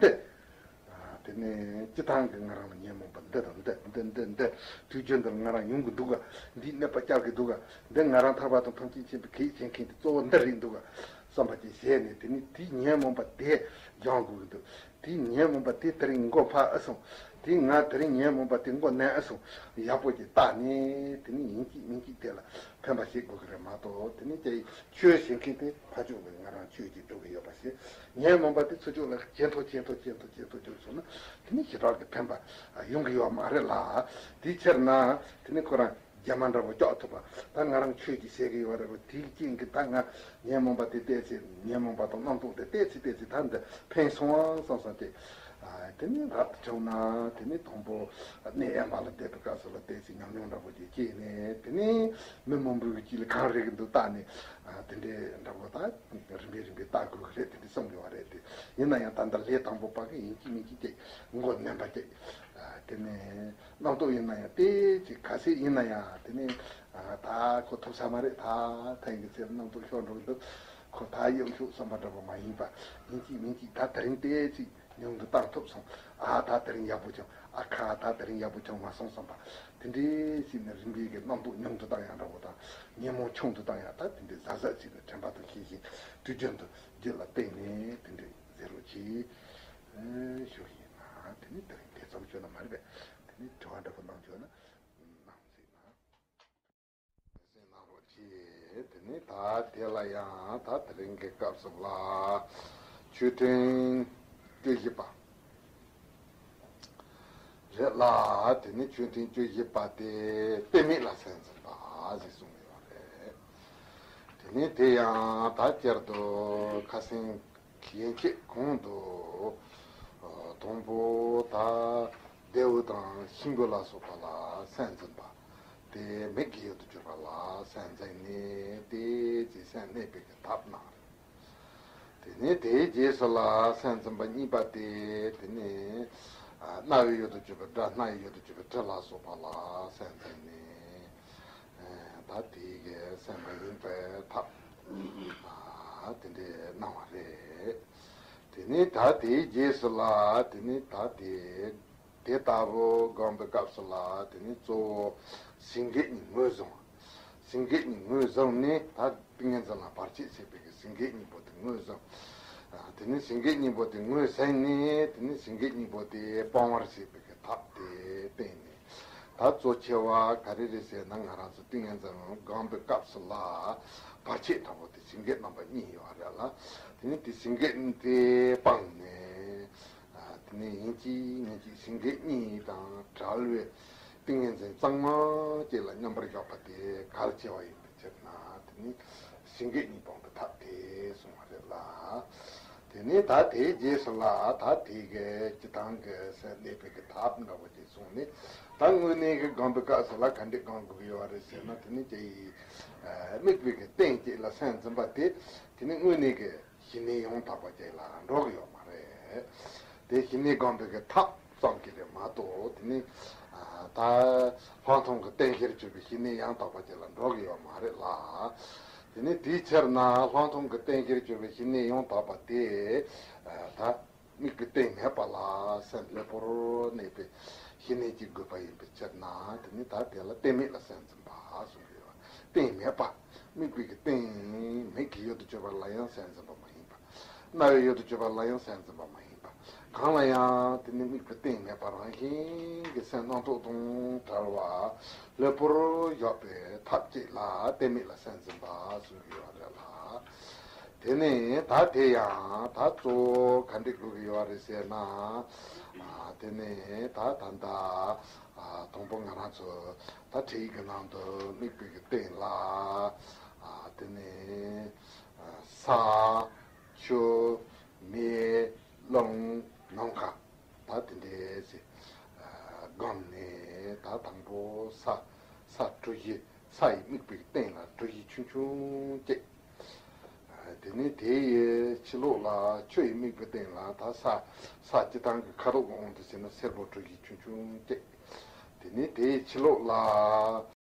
དེ་ནས་སྤྱི་བཏང་གི་ང་རང་ལ་ཉོན་མོངས་པ་འདི་དང་འདི་འདི་འདི་འདི་དུས་རྒྱུན་འདིར་ང་རང་ཡོང་གི་འདུག་ག་འདིས་གནོད་པ་བསྐྱལ་གི་འདུག་ག་འདི་ང་རང་ཐར་པ་དང་ཐམས་ཅད་མཁྱེན་པའི་གེགས་བྱེད་མཁན་དེ་གཙོ་བོ་འདི་རེད་འདུག་ག་བསམ་པ་ཅིག་བྱས་ནས་དེ་ནི་དེའི་ཉོན་མོངས་པ་དེ་སྦྱང་དགོས་ཀྱི་འདུག་དེའི་ཉོན་མོངས་པ་དེ་དེ་རིང་མགོ་འཕར་ཨེ་སོང་། དེ་ང་དེ་རིང་ཉོན་མོངས་པ་དེ་མགོ་མནན་ཨེ་སོང་། ཡག་པོ་ཅིག་བལྟས་ནས་དེ་ནི་ཡིན་གཅིག་མིན་གཅིག་དེ་ལ་ཕན་པ་བྱེད་དགོས་ཀྱི་རེད་མ་གཏོགས་དེ་ནི་ཅི་ཡིན་ཆོས་བྱེད་མཁན་དེ་ཕར་ཕྱོགས་ལ་ང་རང་ཆོས་ཀྱི་སྒྲུབ་ཀྱི་ཡོད་པ་ཞིག་ཉོན་མོངས་པ་དེ་ཚུར་ཕྱོགས་ལ་ཇེ་མཐོ་ཇེ་མཐོ་ཇེ་མཐོ་ཇེ་མཐོ་འགྲོ་སོང་ན་དེ་ནི་ཞེ་དྲག་གི་ཕན་པ་ཡོང་གི་ཡོད་མ་རེད་ལ། དེའི་ཕྱིར་ན་དེ་ནི་ཁོ་རང་རྒྱ་མ་འདྲ་པོ་ལྕོགས་ཐུབ་པ་ད་ང་རང་ཆོས་ཀྱི་བྱེད་ཀྱི་ཡོད་རེད་པ་དེའི་རྐྱེན་གྱིས་ད་ང་ཉོན་མོངས་པ་དེ་བལྟས་ཚེ་ཉོན་མོངས་པ་དང་རྣམ་རྟོག་དེ་བལྟས་ཚེ་བལྟས་ཚེ་ད་འདི་ཕན་སོང་བ་བསམ་བསམ་སྟེ། དེ་ནི་རབ་ཏུ་བྱུང་ན་དེ་ནི་དང་པོ་གནས་དབེན་པ་ལ་བསྡད་པའི་སྐབས་སུ་ལ་བལྟས་ཚེ་ཉམས་མྱོང་འདྲ་པོ་ཅིག་སྐྱེས་ནས་དེ་ནི་མི་མང་པོའི་རྒྱུད་ལ་གང་རེད་ཀྱི་འདུག་བལྟས་ནས་དེ་འདྲའི་འདྲ་པོ་ད། རིམ་པས་རིམ་པས་ལྟ་དགོས་ཀྱི་རེད་དེ་འདྲ་གསུང་གི་ཡོད་རེད་དེ། ཡིན་ན་ཡང་ད་ལྟ་ལས་དང་པོ་པ་གི་ཡིན་གཅིག་མིན་གཅིག་ཅིག་མགོ་མནན་པ་ཅིག་དེ་ནས་རྣམ་རྟོག་ཡིན་ན་ཡང་དེ་ཅིག་ག་ཚད་ཡིན་ན་ཡང་དེ་ནས་ད་ཁོ་ཐུབ་ས་མ་རེད། ད་ཐེངས་ཀྱི་ཚེ་རྣམ་རྟོག་ཤོར་འགྲོ་གི་འདུག་ཁོ་ད་གཡུག་ཤོག་བསམ་པ་འདྲ་པོ་མ་ཡིན་པ་ཡིན་གཅིག་མིན་གཅིག་ད་དེ་རིང་དེ་ཅིག་ཉུང་དུ་བཏང་ཐུབ་སོང་། ཨ་ད་དེ་རིང་ཡག་པོ་བྱུང་། ཨ་ཁ་ད་དེ་རིང་ཡག་པོ་བྱུང་མ་སོང་བསམ་པ་དེ་འདྲའི་ཞིག་ནས་རིམ་པས་ཀྱི་རྣམ་རྟོག་ཉུང་དུ་བཏང་ཡག་འདྲ་པོ་དང་ཉོན་མོངས་ཆུང་དུ་བཏང་ཡག་ད་དེ་འདྲའི་གཟབ་གཟབ་བྱས་ནས་དྲན་པ་དང་ཤེས་བཞིན་དུས་རྒྱུན་དུ་རྒྱུད་ལ་བརྟེན་ནས་དེ་འདྲའི་ཟེར་རོ་གྱིས་ཞུ་གི་ཡིན་ན། དེ་ནི་དེ་རིང་དེ་ཙམ་བྱུང་ན་མ་རེད་པས། དེ་ནི་དྲི་བ་འདྲ་པོ་གནང་བྱུང་ན་གནང་སྲིད་ན། གསན་གནང་རོགས་གྱིས། དེ་ནི་ད་དེ་ལ་ཡང་ད་དེ་རིང་གི་སྐབས་སུ་ལ་ཆོས་ཐུན་བཅུ་བཞི་པ་རེད་ལ། དེ་ནི་ཆོས་ཐུན་བཅུ་བཞི་པ་དེ་གཏད་མེད་ལ་སེམས་འཛིན་པ་ཞེས་གསུངས་ཡོད་རེད། དེ་ནི་དེ་ཡང་ད་བསྐྱར་དུ་ཁ་སེང་ཡན་ཆད་གོང་དུ་དང་པོ་ད་རྡེའུ་དང་ཤིང་བུ་ལ་སོགས་པ་ལ་སེམས་འཛིན་པ། དེ་མིག་གི་ཡུལ་དུ་གྱུར་པ་ལ་སེམས་འཛིན་ནས་དེ་ཅིག་སེམས་གནས་པའི་གི་ཐབས་གནང་རེད། དེ་ནས་དེའི་རྗེས་སུ་ལ་སེམས་འཛིན་པ་གཉིས་པ་དེ་དེ་ནས་རྣ་བའི་ཡུལ་དུ་གྱུར་པའི་སྒྲ། སྣ་ཡི་ཡུལ་དུ་གྱུར་པའི་དྲི་ལ་སོགས་པ་ལ་སེམས་འཛིན་ནས། ད་དེའི་གི་སེམས་པ་ཡེངས་པའི་ཐབས་དེ་འདྲའི་གནང་བ་རེད། དེ་ནས་ད་དེའི་རྗེས་སུ་ལ་དེ་ནས་ད་དེ་དེ་ལྟ་བུ་སྒོམ་པའི་སྐབས་སུ་ལ་དེ་ནས་གཙོ་བོ་སེང་གེ་གཉིས་ངོས་བཟུང་། སེང་གེ་གཉིས་ངོས་བཟུང་ནས་ད་ཏིང་ངེ་འཛིན་ལ་བར་ཆད་བྱེད་པའི་གི་སེང་གེ་གཉིས་པོ་དེ་ངོས་བཟུང་། དེ་ནས་སེང་གེ་གཉིས་པོ་དེ་ངོས་ཟིན་ནས་དེ་ནས་སེང་གེ་གཉིས་པོ་དེ་སྤང་བར་བྱེད་པའི་གི་ཐབས་དེ་བསྟན་ནས། ད་གཙོ་ཆེ་བ་ག་རེ་རེད་ཟེར་ན་ང་རང་ཚོ་ཏིང་ངེ་འཛིན་སྒོམ་པའི་སྐབས་སུ་ལ་བར་ཆད་འདྲ་པོ་དེ་སེང་གེ་རྣམ་པ་གཉིས་ཡོད་རེད་ལ། དེ་ནི་དེ་སེང་གེ་དེ་སྤངས་ནས་དེ་ནི་ཡིན་གཅིག་མིན་གཅིག་སེང་གེ་གཉིས་དང་བྲལ་བའི་ཏིང་ངེ་འཛིན་གཙང་མ་གཅིག་ལ་མཉམ་པར་བཞག་པ་དེ་གལ་ཆེ་བ་ཡིན་པའི་ཕྱིར་ན་དེ་ནི་སེང་གེ་གཉིས་སྤངས་པའི་ཐབས་དེ་གསུངས་པ་རེད་ལ། དེ་ནས་ད་དེའི་རྗེས་སུ་ལ་ད་དེ་གའི་སྤྱི་བཏང་གི་སེམས་གནས་པའི་གི་ཐབས་འདྲ་བོ་ཅིག་གསུངས་ནས། ད་དངོས་གནས་ཀྱི་སྒོམ་པའི་སྐབས་སུ་ལ་ག་འདྲས་སྒོམ་དགོས་ཀྱི་ཡོད་རེད་ཟེར་ན། དེ་ནི་ཅི་ཡིན། དམིགས་པའི་གི་རྟེན་གཅིག་ལ་སེམས་འཛིན་པ་དེ་དེ་ནི་དངོས་གནས་ཀྱི་ཞི་གནས་ཡང་དག་པ་ཅིག་ལ་འགྲོ་གི་ཡོད་མ་རེད། དེ་ཞི་གནས་སྒོམ་པའི་གི་ཐབས་ཙམ་གྱིས་རེད་མ་གཏོགས་དེ་ནི་ད་ལྷག་མཐོང་གི་རྟེན་གཞིར་གྱུར་པའི་ཞི་གནས་ཡང་དག་པ་ཅིག་ལ་འགྲོ་གི་ཡོད་མ་རེད་ལ། དེ་ནི་དེའི་ཕྱིར་ན་ལྷག་མཐོང་གི་རྟེན་གཞིར་གྱུར་པའི་ཞི་གནས་ཡང་དག་པ་དེ་ད་དམིགས་པའི་རྟེན་མེད་པ་ལ་སེམས་ལྷོད་པོར་གནས་པའི་ཞི་གནས་ཀྱི་དགོས་པ་ཡིན་པའི་ཕྱིར་ན། དེ་ནི་ད་དེ་ལ་གཏད་མེད་ལ་སེམས་འཛིན་པ་གསུངས་ཡོད། རྟེན་མེད་པ། དམིགས་པའི་གི་རྟེན་མིག་གི་ཡུལ་དུ་གྱུར་པ་ལ་ཡང་སེམས་འཛིན་པ་མ་ཡིན་པ། རྣ་བའི་ཡུལ་དུ་གྱུར་པ་ལ་ཡང་སེམས་འཛིན་པ་མ་ཡིན་པ། གང་ལ་ཡང་དེ་ནི་དམིགས་པའི་རྟེན་མེད་པ་རང་བཞིན་གྱི་སེམས་རྣམ་རྟོག་དང་བྲལ་བ་ལྷོད་པོར་བཞག་པའི་ཐབས་གཅིག་ལ་གཏད་མེད་ལ་སེམས་འཛིན་པ་གསུངས་ཡོད་རེད་ལ། དེ་ནས་ད་དེ་ཡང་ད་གཙོ་བོ་ག་འདྲ་དགོས་ཀྱི་ཡོད་རེད་ཟེར་ན། དེ་ནས་ད་ད་ལྟ་དང་པོ་ང་རང་ཚོ་ད་ཁྲིད་ཡིག་གི་ནང་དུ་དམིགས་པའི་གི་རྟེན་ལ། དེ་ནས་ས། ཆུ། མེ། རླུང་། ནམ་མཁའ། ད་དེ་འདྲས་སེ་བསྒོམས་ནས་ད་དང་པོ་ས། ས་གྲུ་བཞི། ས་ཡི་དམིགས་པའི་སྟེང་ལ་གྲུ་བཞི་ཆུང་ཆུང་གཅིག་དེ་ནས་དེ་ཡི་ཕྱི་ལོགས་ལ་ཆུ་ཡི་དམིགས་པའི་སྟེང་ལ་ད་ས། ས་སྤྱི་བཏང་གི་ཁ་དོག་གི་དབང་དུ་བྱས་ན་སེར་པོ་གྲུ་བཞི་ཆུང་ཆུང་གཅིག་དེ་ནས་དེའི་ཕྱི་ལོགས་ལ།